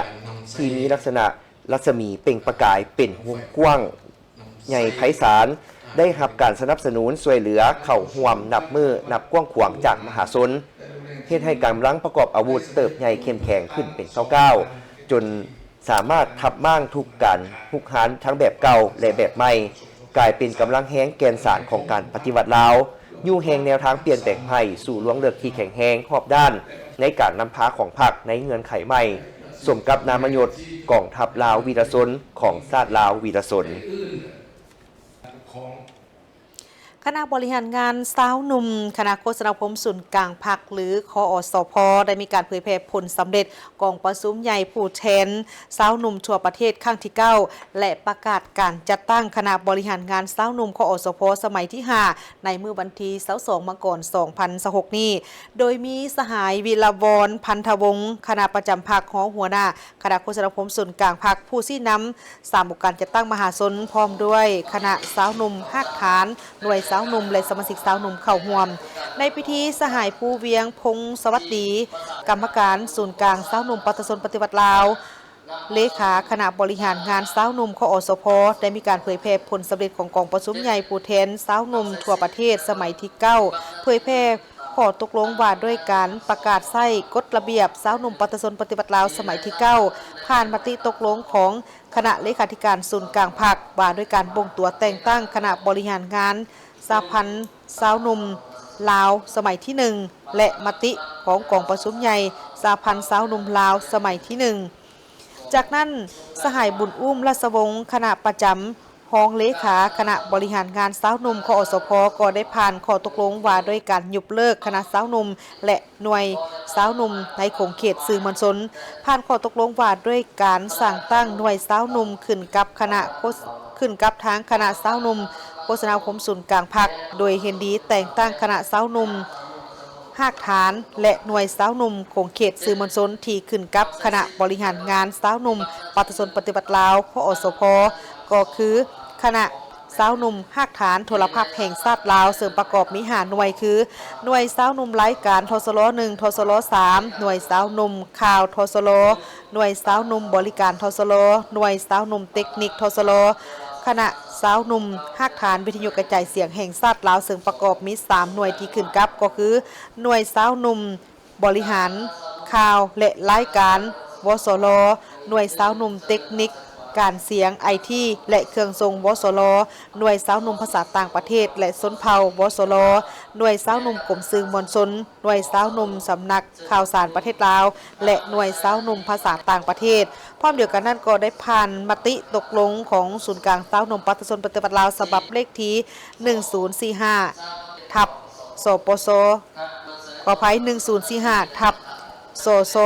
ທີ່ມີລັກສະນະລັດສະໝີເປັ່ງປະກາຍເປັນວົງກວ້າງໃຫຍ່ໄພສານ, ໄດ້ຮັບການສະໜັບສະໜູນຊ່ວຍເຫຼືອເຂົ້າຮ່ວມນັບມື້ນັບກວ້າງຂວາງຈາກມະຫາຊົນ, ເຮັດໃຫ້ກຳລັງປະກອບອາວຸດເຕີບໃຫຍ່ເຂັ້ມແຂງຂຶ້ນເປັນກ້າວໆ ຈົນ ສາມາດທັບມ້າງທຸກການຮຸກຮານທັງແບບເກົ່າ ແລະ ແບບໃໝ່, ກາຍເປັນກຳລັງແຮງແກ່ນສານຂອງການປະຕິວັດລາວ, ຍູ້ແຮງແນວທາງປ່ຽນແປງໃໝ່ສູ່ລວງເລິກທີ່ແຂງແຮງຮອບດ້ານໃນການນຳພາຂອງພັກໃນເງື່ອນໄຂໃໝ່, ສົມກັບນາມະຍົດກອງທັບລາວວີລະຊົນຂອງຊາດລາວວີລະຊົນ. ຄະນະບໍລິຫານງານຊາວໜຸ່ມ ຄະນະໂຄສະນາອົບຮົມສູນກາງພັກ ຫຼື ຄອສພ ໄດ້ມີການເຜີຍແຜ່ຜົນສຳເລັດກອງປະຊຸມໃຫຍ່ຜູ້ແທນຊາວໜຸ່ມທົ່ວປະເທດຄັ້ງທີເກົ້າ ແລະ ປະກາດການຈັດຕັ້ງຄະນະບໍລິຫານງານຊາວໜຸ່ມ ຄອສພ ສະໄໝທີຫ້າ ໃນມື້ວັນທີຊາວສອງ ມັງກອນ ສອງພັນຊາວຫົກນີ້, ໂດຍມີສະຫາຍ ວິລະວອນ ພັນທະວົງ ຄະນະປະຈຳພັກ ຮອງຫົວໜ້າ ຄະນະໂຄສະນາອົບຮົມສູນກາງພັກ ຜູ້ຊີ້ນຳສາມອົງການຈັດຕັ້ງມະຫາຊົນ ພ້ອມດ້ວຍຄະນະຊາວໜຸ່ມຮາກຖານ, ໜ່ວຍຊາວໜຸ່ມ ແລະ ສະມາຊິກຊາວໜຸ່ມເຂົ້າຮ່ວມ. ໃນພິທີ, ສະຫາຍ ພູວຽງ ພົງສະຫວັດດີ ກຳມະການສູນກາງຊາວໜຸ່ມປະຊາຊົນປະຕິວັດລາວ, ເລຂາຄະນະບໍລິຫານງານຊາວໜຸ່ມ ຄອສພ ໄດ້ມີການເຜີຍແຜ່ຜົນສຳເລັດຂອງກອງປະຊຸມໃຫຍ່ຜູ້ແທນຊາວໜຸ່ມທົ່ວປະເທດສະໄໝທີເກົ້າ, ເຜີຍແຜ່ ຂໍ້ຕົກລົງວ່າດ້ວຍການປະກາດໃຊ້ກົດລະບຽບຊາວໜຸ່ມປະຊາຊົນປະຕິວັດລາວສະໄໝທີເກົ້າ, ຜ່ານມະຕິຕົກລົງຂອງຄະນະເລຂາທິການສູນກາງພັກ ວ່າດ້ວຍການບົ່ງຕົວແຕ່ງຕັ້ງຄະນະບໍລິຫານງານສະຫະພັນຊາວໜຸ່ມລາວສະໄໝທີໜຶ່ງ ແລະ ມະຕິຂອງກອງປະຊຸມໃຫຍ່ສະຫະພັນຊາວໜຸ່ມລາວສະໄໝທີໜຶ່ງ. ຈາກນັ້ນ, ສະຫາຍ ບຸນອຸ້ມ ລາຊະວົງ ຄະນະປະຈຳ ຮອງເລຂາຄະນະບໍລິຫານງານຊາວໜຸ່ມ ຄອສພ ກໍໄດ້ຜ່ານຂໍ້ຕົກລົງວ່າດ້ວຍການຍຸບເລີກຄະນະຊາວໜຸ່ມ ແລະ ໜ່ວຍຊາວໜຸ່ມໃນຂົງເຂດສື່ມວນຊົນ, ຜ່ານຂໍ້ຕົກລົງວ່າດ້ວຍການສ້າງຕັ້ງໜ່ວຍຊາວໜຸ່ມຂຶ້ນກັບຄະນະໂຄສ ຂຶ້ນກັບທາງຄະນະຊາວໜຸ່ມໂຄສະນາອົບຮົມສູນກາງພັກ, ໂດຍເຫັນດີແຕ່ງຕັ້ງຄະນະຊາວໜຸ່ມ ຮາກຖານ ແລະ ໜ່ວຍຊາວໜຸ່ມຂົງເຂດສື່ມວນຊົນທີ່ຂຶ້ນກັບຄະນະບໍລິຫານງານຊາວໜຸ່ມປະຊາຊົນປະຕິວັດລາວ ຄອສພ ກໍຄື ຄະນະຊາວໜຸ່ມຮາກຖານໂທລະພາບແຫ່ງຊາດລາວ ເຊິ່ງປະກອບມີຫ້າໜ່ວຍຄື ໜ່ວຍຊາວໜຸ່ມລາຍການ ທສລ ໜຶ່ງ, ທສລ ສາມ, ໜ່ວຍຊາວໜຸ່ມຂ່າວ ທສລ, ໜ່ວຍຊາວໜຸ່ມບໍລິການ ທສລ, ໜ່ວຍຊາວໜຸ່ມເຕັກນິກ ທສລ, ຄະນະຊາວໜຸ່ມຮາກຖານວິທະຍຸກະຈາຍສຽງແຫ່ງຊາດລາວ ເຊິ່ງປະກອບມີສາມໜ່ວຍທີ່ຂຶ້ນກັບ ກໍຄື ໜ່ວຍຊາວໜຸ່ມບໍລິຫານຂ່າວ ແລະ ລາຍການ ວສລ, ໜ່ວຍຊາວໜຸ່ມເຕັກນິກການສຽງ ໄອທີ ແລະ ເຄື່ອງສົ່ງ ວສລ, ໜ່ວຍຊາວໜຸ່ມພາສາຕ່າງປະເທດ ແລະ ຊົນເຜົ່າ ວສລ, ໜ່ວຍຊາວໜຸ່ມກົມສື່ມວນຊົນ, ໜ່ວຍຊາວໜຸ່ມສຳນັກ ຂ່າວສານປະເທດລາວ ແລະ ໜ່ວຍຊາວໜຸ່ມພາສາຕ່າງປະເທດ. ພ້ອມດຽວກັນນັ້ນກໍໄດ້ຜ່ານມະຕິຕົກລົງຂອງສູນກາງຊາວໜຸ່ມປະຊາຊົນປະຕິວັດລາວ ສະບັບເລກທີ ໜຶ່ງສູນສີ່ຫ້າ ທັບ ສປຊ ຂໍອະໄພ ໜຶ່ງສູນສີ່ຫ້າ ທັບ ສສ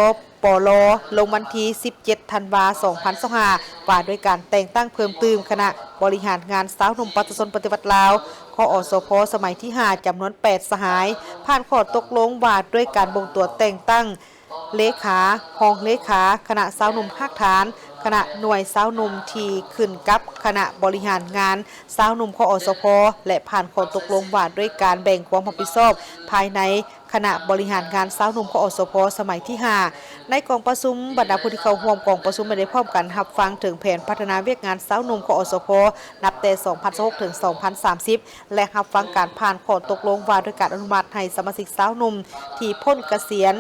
ປລ ລົງວັນທີ ສິບເຈັດ ທັນວາ ສອງພັນຊາວຫ້າ ວ່າດ້ວຍການແຕ່ງຕັ້ງເພີ່ມຕື່ມຄະນະບໍລິຫານງານຊາວໜຸ່ມປະຊາຊົນປະຕິວັດລາວ ຄອສພ ສະໄໝທີຫ້າ ຈຳນວນແປດສະຫາຍ, ຜ່ານຂໍ້ຕົກລົງວ່າດ້ວຍການບົ່ງຕົວແຕ່ງຕັ້ງ ເລຂາ, ຮອງເລຂາ, ຄະນະຊາວໜຸ່ມຮາກຖານ, ຄ ຄະນະໜ່ວຍຊາວໜຸ່ມທີ່ຂຶ້ນກັບຄະນະບໍລິຫານງານຊາວໜຸ່ມ ຄອສພ ແລະ ຜ່ານຂໍ້ຕົກລົງວ່າດ້ວຍການແບ່ງຄວາມຮັບຜິດຊອບພາຍໃນຄະນະບໍລິຫານງານຊາວໜຸ່ມ ຄອສພ ສະໄໝທີຫ້າ. ໃນກອງປະຊຸມ, ບັນດາຜູ້ທີ່ເຂົ້າຮ່ວມກອງປະຊຸມໄດ້ພ້ອມກັນຮັບຟັງເຖິງແຜນພັດທະນາວຽກງານຊາວໜຸ່ມ ຄອສພ ນັບແຕ່ສອງພັນຊາວຫົກ ເຖິງ ສອງພັນສາມສິບ ແລະ ຮັບຟັງການຜ່ານຂໍ້ຕົກລົງວ່າດ້ວຍການອະນຸມັດໃຫ້ສະມາຊິກຊາວໜຸ່ມທີ່ພົ້ນກະສຽນ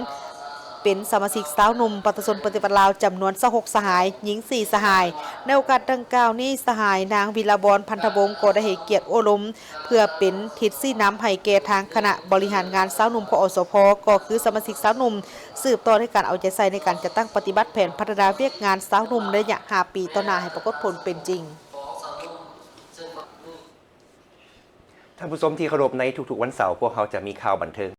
ເປັນສະມາຊິກຊາວໜຸ່ມປະຊາຊົນປະຕິວັດລາວ ຈຳນວນຊາວຫົກສະຫາຍ, ຍິງສີ່ສະຫາຍ. ໃນໂອກາດດັ່ງກ່າວນີ້, ສະຫາຍນາງ ວິລະບອນ ພັນທະວົງ ກໍໄດ້ໃຫ້ກຽດໂອ້ລົມ ເພື່ອເປັນທິດຊີ້ນຳໃຫ້ແກ່ທາງຄະນະບໍລິຫານງານຊາວໜຸ່ມ ຄອສພ ກໍຄືສະມາຊິກຊາວໜຸ່ມ ສືບຕໍ່ໃນການເອົາໃຈໃສ່ໃນການຈັດຕັ້ງປະຕິບັດແຜນພັດທະນາວຽກງານຊາວໜຸ່ມໃນໄລຍະຫ້າປີຕໍ່ໜ້າໃຫ້ປາກົດຜົນເປັນຈິງ. ທ່ານຜູ້ຊົມທີ່ເຄົາລົບ, ໃນທຸກໆວັນເສົາ ພວກເຮົາຈະມີຂ່າວບັນເທີງ